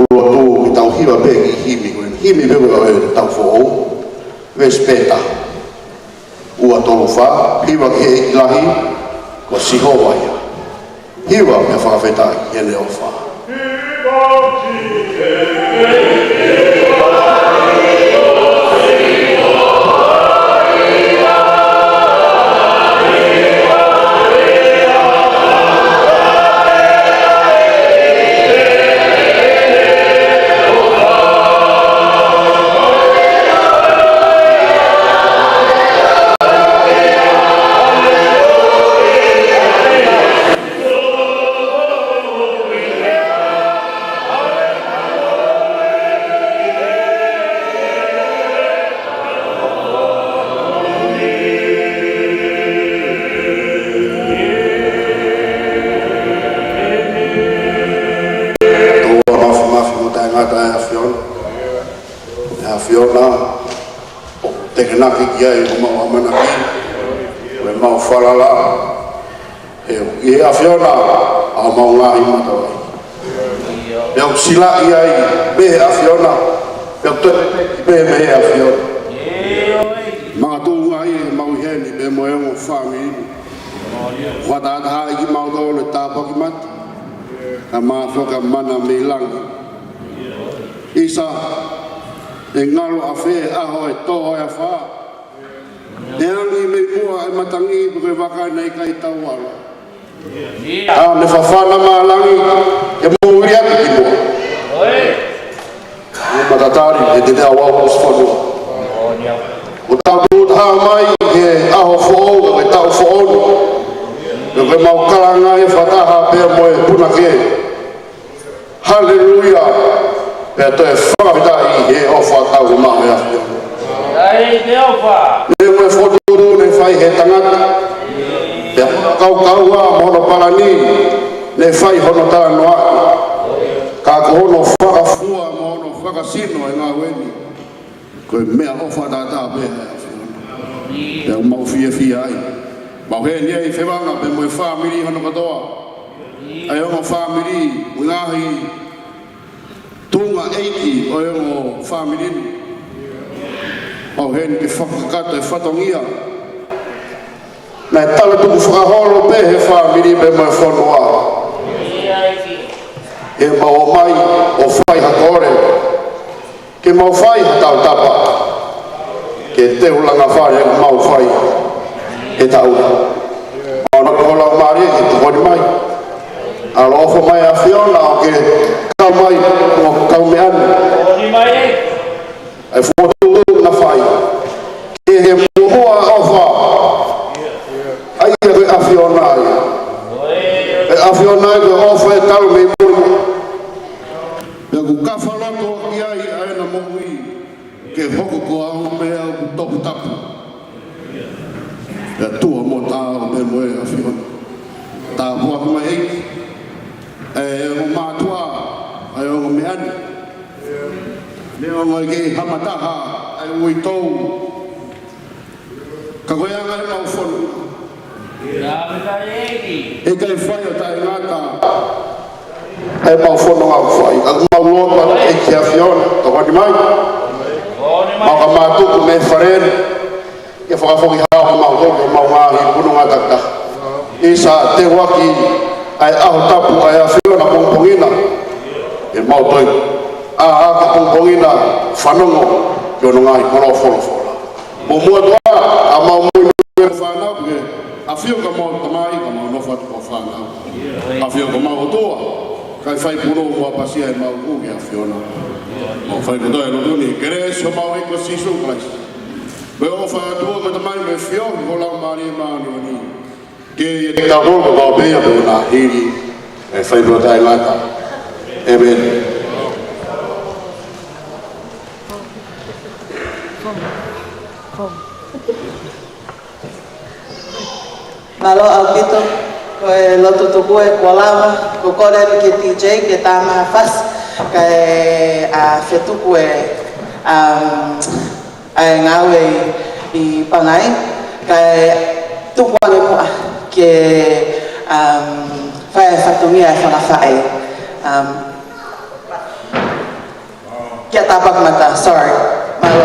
ʻuluaki ke tau hiva pē ki he himi, ko e himi pē ko e taʻu foʻou, veesi pē taha. Ua tolu fā, hiva ki he ʻEiki lahi, ko Sihova ia. Hiva pea fakafetaʻi ki heʻene ʻofa. Tō mafimafi mo taʻengata ʻa e ʻAfiona. ʻA e ʻAfiona, ʻoku tekenaki ki ai ʻemau ʻamanaki, mo ʻemau falala. He ʻoku ʻi he ʻAfiona ʻa homau ngaahi matavai. Pea ʻoku silaʻi ai mei he ʻAfiona, pea ʻoku toe pē mei he ʻAfiona. Makatuʻunga ʻi heʻemau ʻi heni pea mo e ongo fāmili. Fakatahatahaʻi kimautolu ʻe he tāpuaki mata, kae mafoki ʻa e mana mei langi. ʻIsa, ʻe ngalo ʻafē ʻa e ʻaho ʻe tō ʻa e afā? ʻE angi mei muʻa ʻa e matangi pe ko e vaka naʻe ʻikai tauala. Ka ne fafana mei langi ke mou ʻi ai ki muʻa. ʻOku matatali ʻe he teau ʻosi fonu. ʻOku tau tuʻu taha mai he ʻaho foʻou, ko e taʻu foʻou ni. Ko ʻemau kalanga ʻi he fakataha pea mo e punake. Haleluia. Pea toe fakafetaʻi he ʻofa tau maʻu ʻe he ʻAfiona. ʻAi, te ʻofa. Neongo e fokotuʻutuʻu naʻe fai ʻe he tangata, pea mo e kaukauʻa mo hono palani naʻe fai hono talanoaʻi. Ka ko hono fakafua mo hono fakasino ʻa e ngāue ni. Ko e meʻaʻofa ʻataʻatā pē ʻa e ʻAfiona. Pea ʻoku mau fiefia ai. Mau heni ai Fevanga pea mo e fāmili hono kātoa. ʻA e ongo fāmili, mo e ngaahi tuʻunga ʻeiki ʻo e ongo fāmili. Mau heni ke fakakakato e fatongia. Naʻe tala tukufakaholo pē he fāmili pea mo e fonua. ʻE mau ō mai ʻo fai ha kole. Ke mau fai ha tautapa. Ke teu langa fale ʻoku mau fai. Ke tau. Mau nofo lau mālie ke tokoni mai. ʻAloʻofa mai ʻAfiona ʻo ke kau mai ʻo kau meʻa ni. ʻA e fokotuʻu na fai. Ke he muʻomuʻa ʻofa. ʻA ia ko e ʻAfiona ia. ʻE ʻAfiona ia ko e ʻofa ʻe talu mei muli. Pea ʻoku kafaloto ʻaki ai ʻa ʻena moʻui. Ke hoko ko ha meʻa ʻoku toputapu. Pea tuʻa mo taau pē mo e ʻAfiona. Tāpuaki mai ʻEiki. ʻA e ongo mātuʻa, ʻa e ongo meʻa ni. Neongo ʻa e kei hamataha ʻa e uitou. Ka ko e anga ʻemau fononga. ʻE ʻikai fai ʻo taʻengata ʻa ʻemau fononga ʻoku fai. Ka ʻoku mau lotu atu ʻEiki ʻAfiona, tokoni mai. Mau ka mātuku mei fale ni. Ke fakafoki hao ka mau tō, ka mau ngaahi pununga takitaha. ʻIsa teuaki ʻa e ʻaho tapu ʻa e ʻAfiona pongipongi na. ʻE mau toe ʻā hake pongipongi na fanongo ki hono ngaahi koloa folofola. Mo muʻa tuʻa, ʻa mau muimui e fānau ke ʻafio ka mau tamai, ka mau nofo atu ko fānau. ʻAfio ka mau ʻOtua, kae fai punou mo ʻapasia ʻemau kū ki he ʻAfiona. Mau fai kotoa e lotu ni, kelesi homau ʻEiki ko Sīsū Kalaisi. Mo e ʻofa ʻa e ʻOtua ko e Tamai, mo e feohi ʻo e Laumālie Māʻoniʻoni. Ke ʻiate kitautolu kotoa pē ʻo aʻu ki he hili ʻo e fai pē ʻo taʻengata. ʻĒmeni. Mālō ʻaupito, ko e lotu tuku ē kuo lava, ko e kole atu ki he D J, ke tā mai ha fasi, kae, ā, fetuku e, um, ʻa e ngāue ʻi Pangai, kae tuku ange muʻa ke, um, fai e fatongia e fanga faʻē. Um, kia Tāpakimata, sorry. Mālō.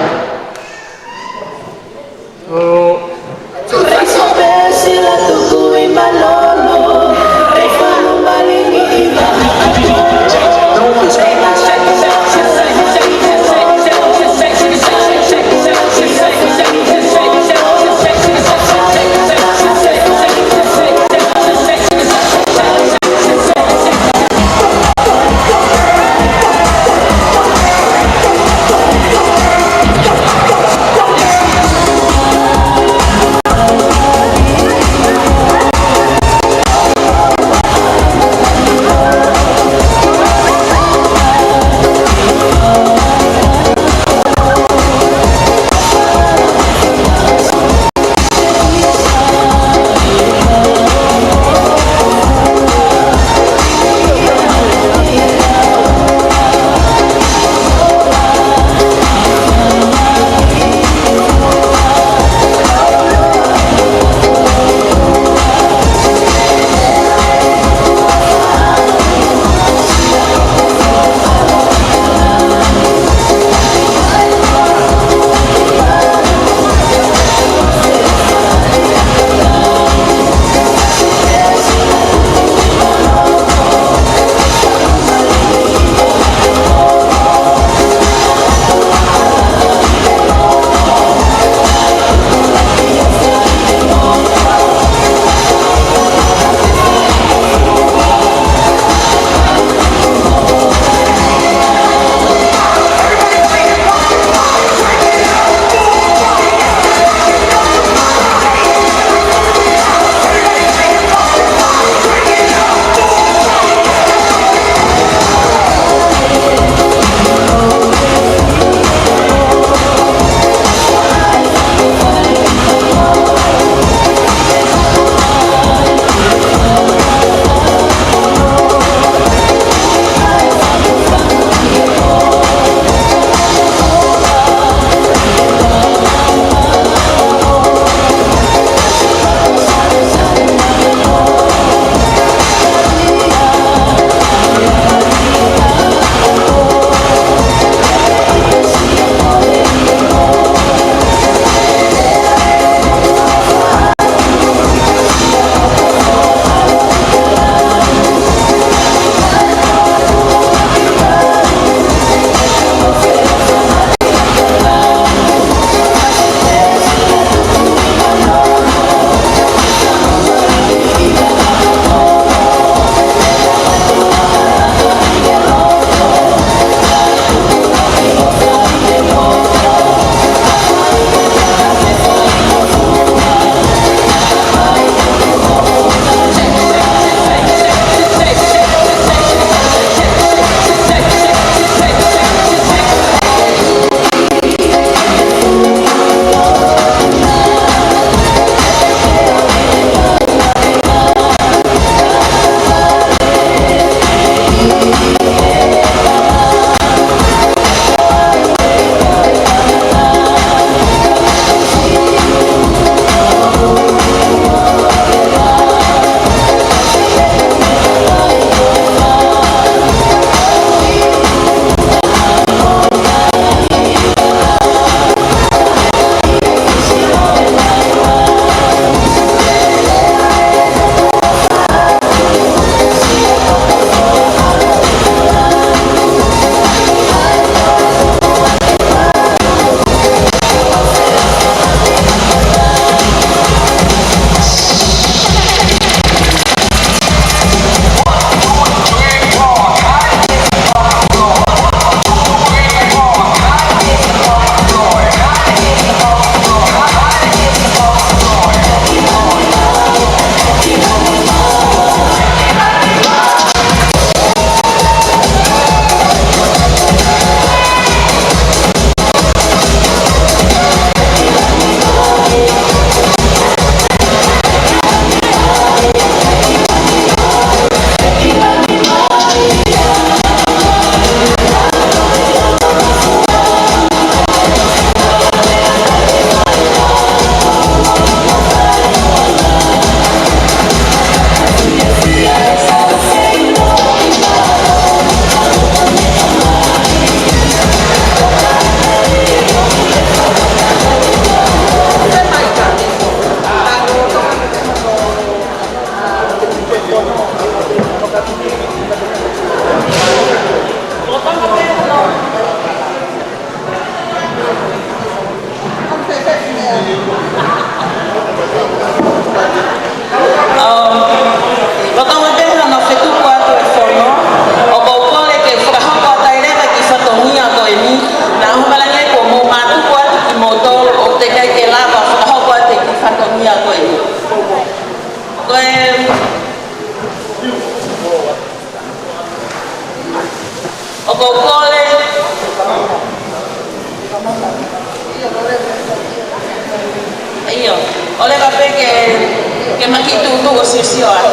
Ki tuʻutuʻu ʻo siosio atu.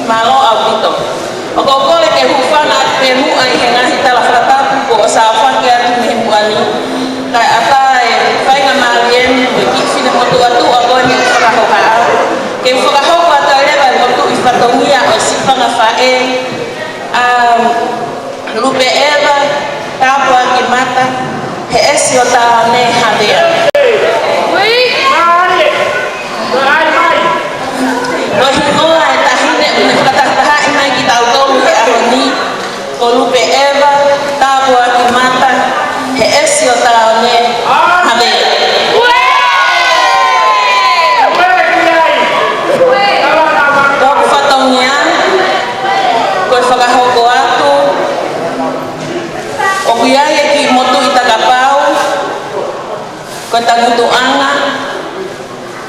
Mālō ʻaupito. ʻOku ou kole ke hūfanga atu pē muʻa ʻi he ngaahi tala fakatapu kuo ʻosi ʻohake atu mei he muʻa ni. Kae ʻatā e faingamālie ni mo e kiʻi finemotuʻa tuʻa ko eni ʻoku fakahohaʻa, ke u fakahoko atu ai leva e motuʻi fatongia ʻo e sipanga faʻē, ʻa Lupe ʻEva Tāpuakimata Heʻesiota Nē Havea. Ko e hingoa e taʻahine ʻoku ne fakatahatahaʻi mai kitautolu he ʻaho ni, ko Lupe ʻEva Tāpuakimata Heʻesiota Nē Havea. Ko hoku fatongia, ko e fakahoko atu, ʻoku ʻi ai e kiʻi motuʻi takapau, ko e tangutuʻanga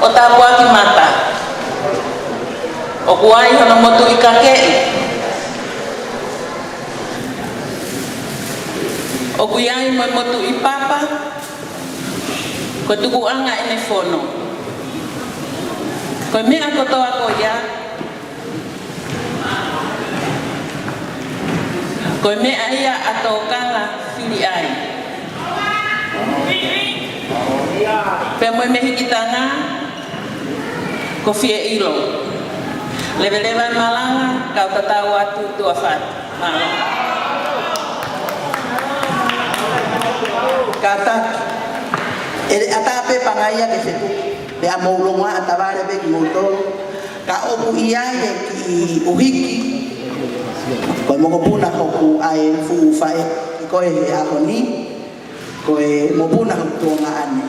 ʻo Tāpuakimata. ʻOku ʻi ai hono motuʻi kakeʻi. ʻOku ʻi ai mo e motuʻi papa, ko e tukuʻanga ʻene fono. Ko e meʻa kotoa ko ia, ko e meʻa ia ʻa Tōkanga Filiʻai. Pea mo e mehikitanga ko Fieʻilo. Leveleva e malanga, kau tatau atu tuʻa fatu. Mālō. Kātaki. ʻE ʻatā pē pangai ia ke fetuku. Pea mou longoaʻa tavale pē kimoutolu. Ka ʻoku ʻi ai e kiʻi ʻuhiki. Ko e mokopuna hoku ʻa e fuʻu faʻē ko ē he ʻaho ni. Ko e mokopuna hoku tuongaʻane.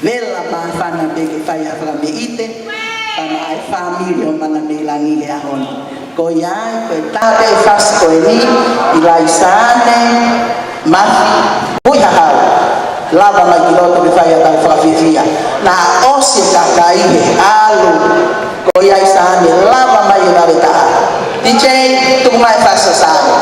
Vela māfana pē ke fai ha fakameʻite, pea maʻa e fāmili ʻo Mana Mei Langi he ʻaho ni. Ko ia ai, ko e taha pē fasi ko eni, ʻIlaisa Ane Mafi Huihahau. Lava mai ki loto ke fai ʻetau fakafiefia. Naʻe ʻosi e kakai he ʻalu. Ko ia ʻIlaisa Ane, lava mai e vave taha. D J, tuku mai e fasi ʻo Sāne.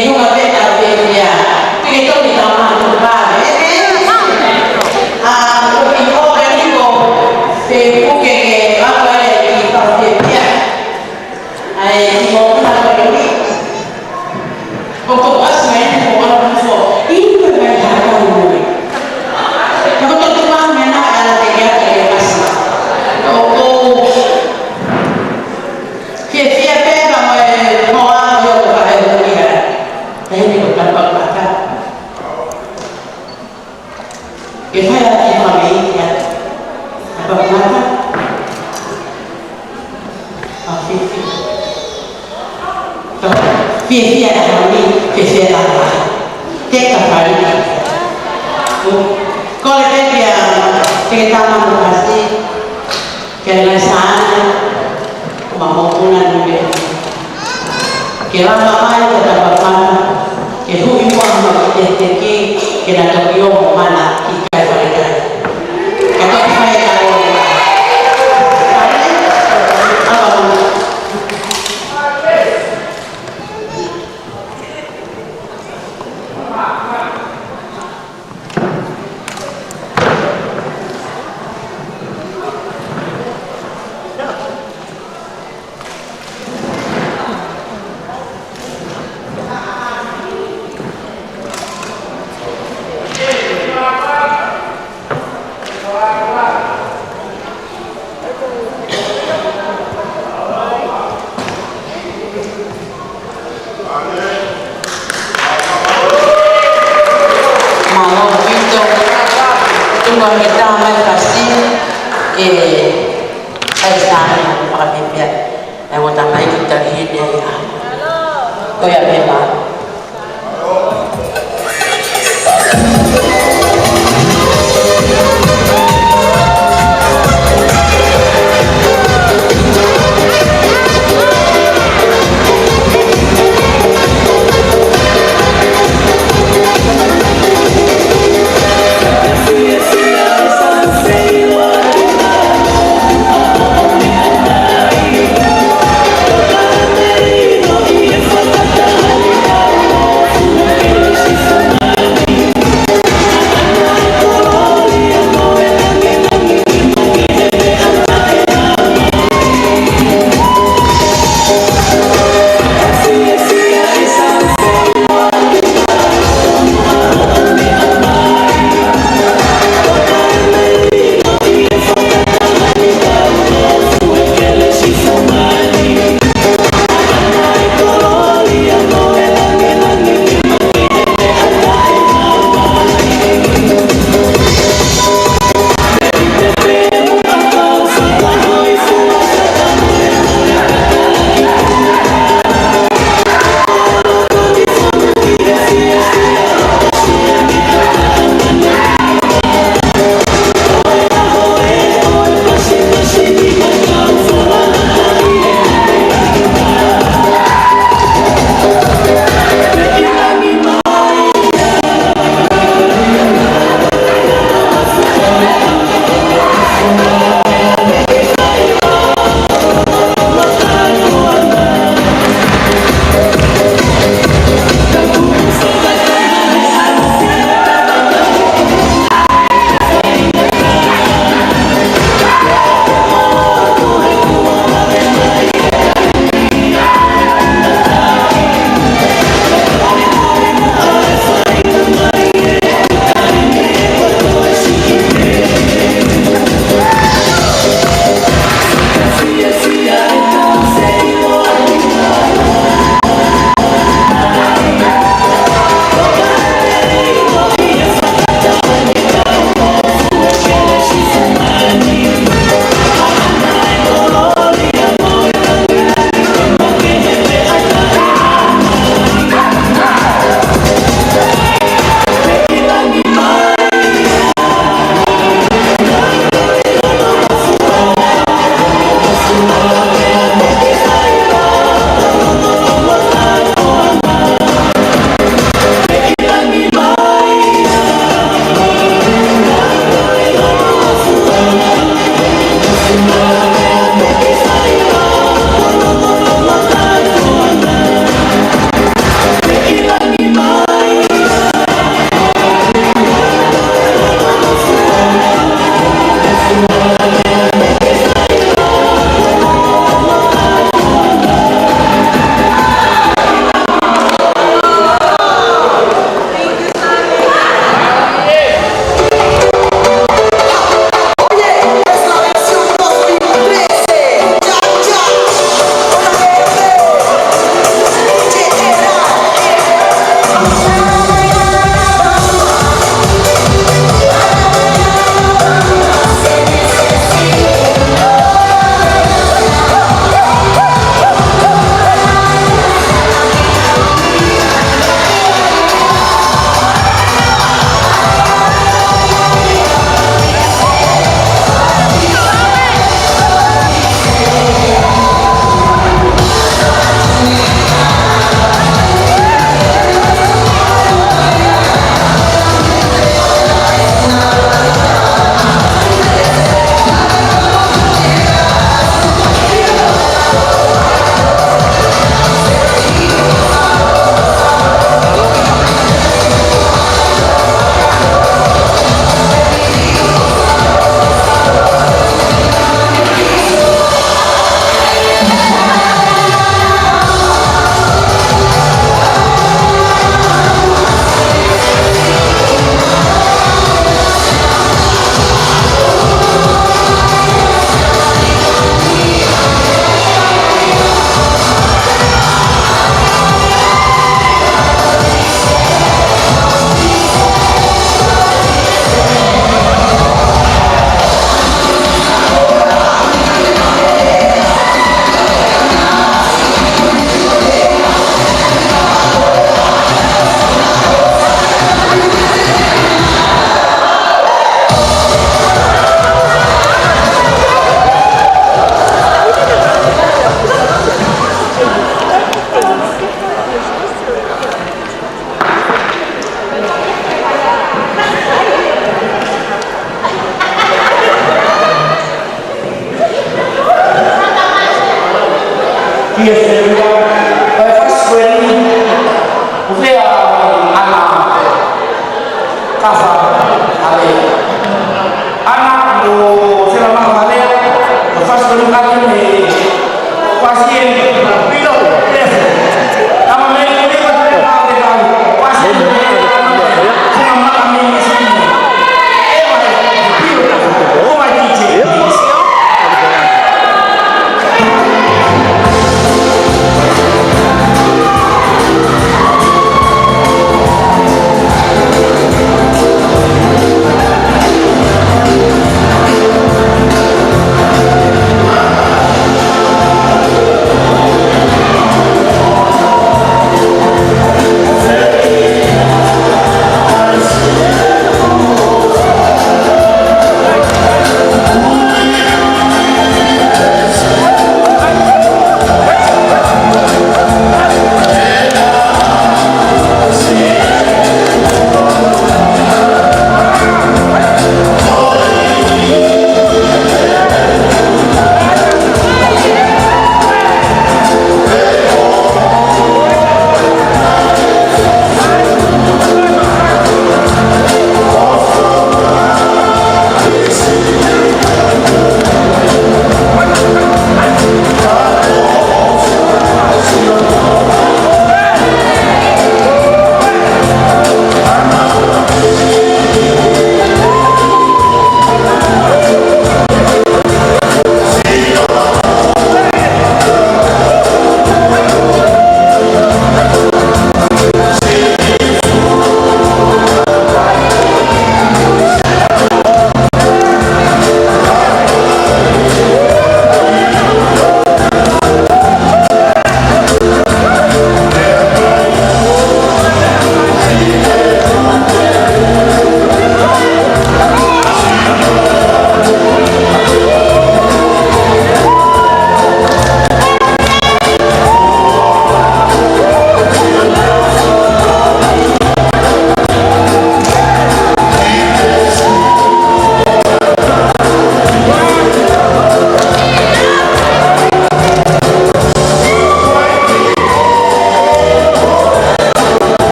He ʻuhinga pē ʻa e fiefia. Pea ke toki tau maʻu pē. ʻA, ko e ʻuhinga ni ko e puke ke ako ai ki he fiefia. ʻAi, ʻi hoʻo ʻuhinga ko eni. ʻOku ou ʻasi mai ʻi hoʻo ʻalu hifo. ʻI he meʻa mai ha kau nui. Ko e toki maʻu meʻa naʻe ala te ke aka ke pasi. ʻOku ou fiefia pē ka mo e hoa ʻo e ʻoku ka e hū ia. Ka heni ko Tapakapaka. Ke fai ʻa e fai ia. Tapakapaka. ʻA fiefia. Ka fiefia ʻa e hami, fiefia ʻa e hami. Te ka fai ia. Kole pē kia, ke tama mo kasi. Ke ngaahi sāne, ko e mokopuna ni pē. Ke lava mai ko Tapakapaka, ke hui muʻa mo e teke, ke na toki ō mo mana ki kai falekai. Ka toki fai e kai o. Mālō ʻaupito, tuku ange ke tau mai kasi, ke ʻai sāne fakapipia, ʻe mo tamaiki tali hene ia. Ko ia pē mālō.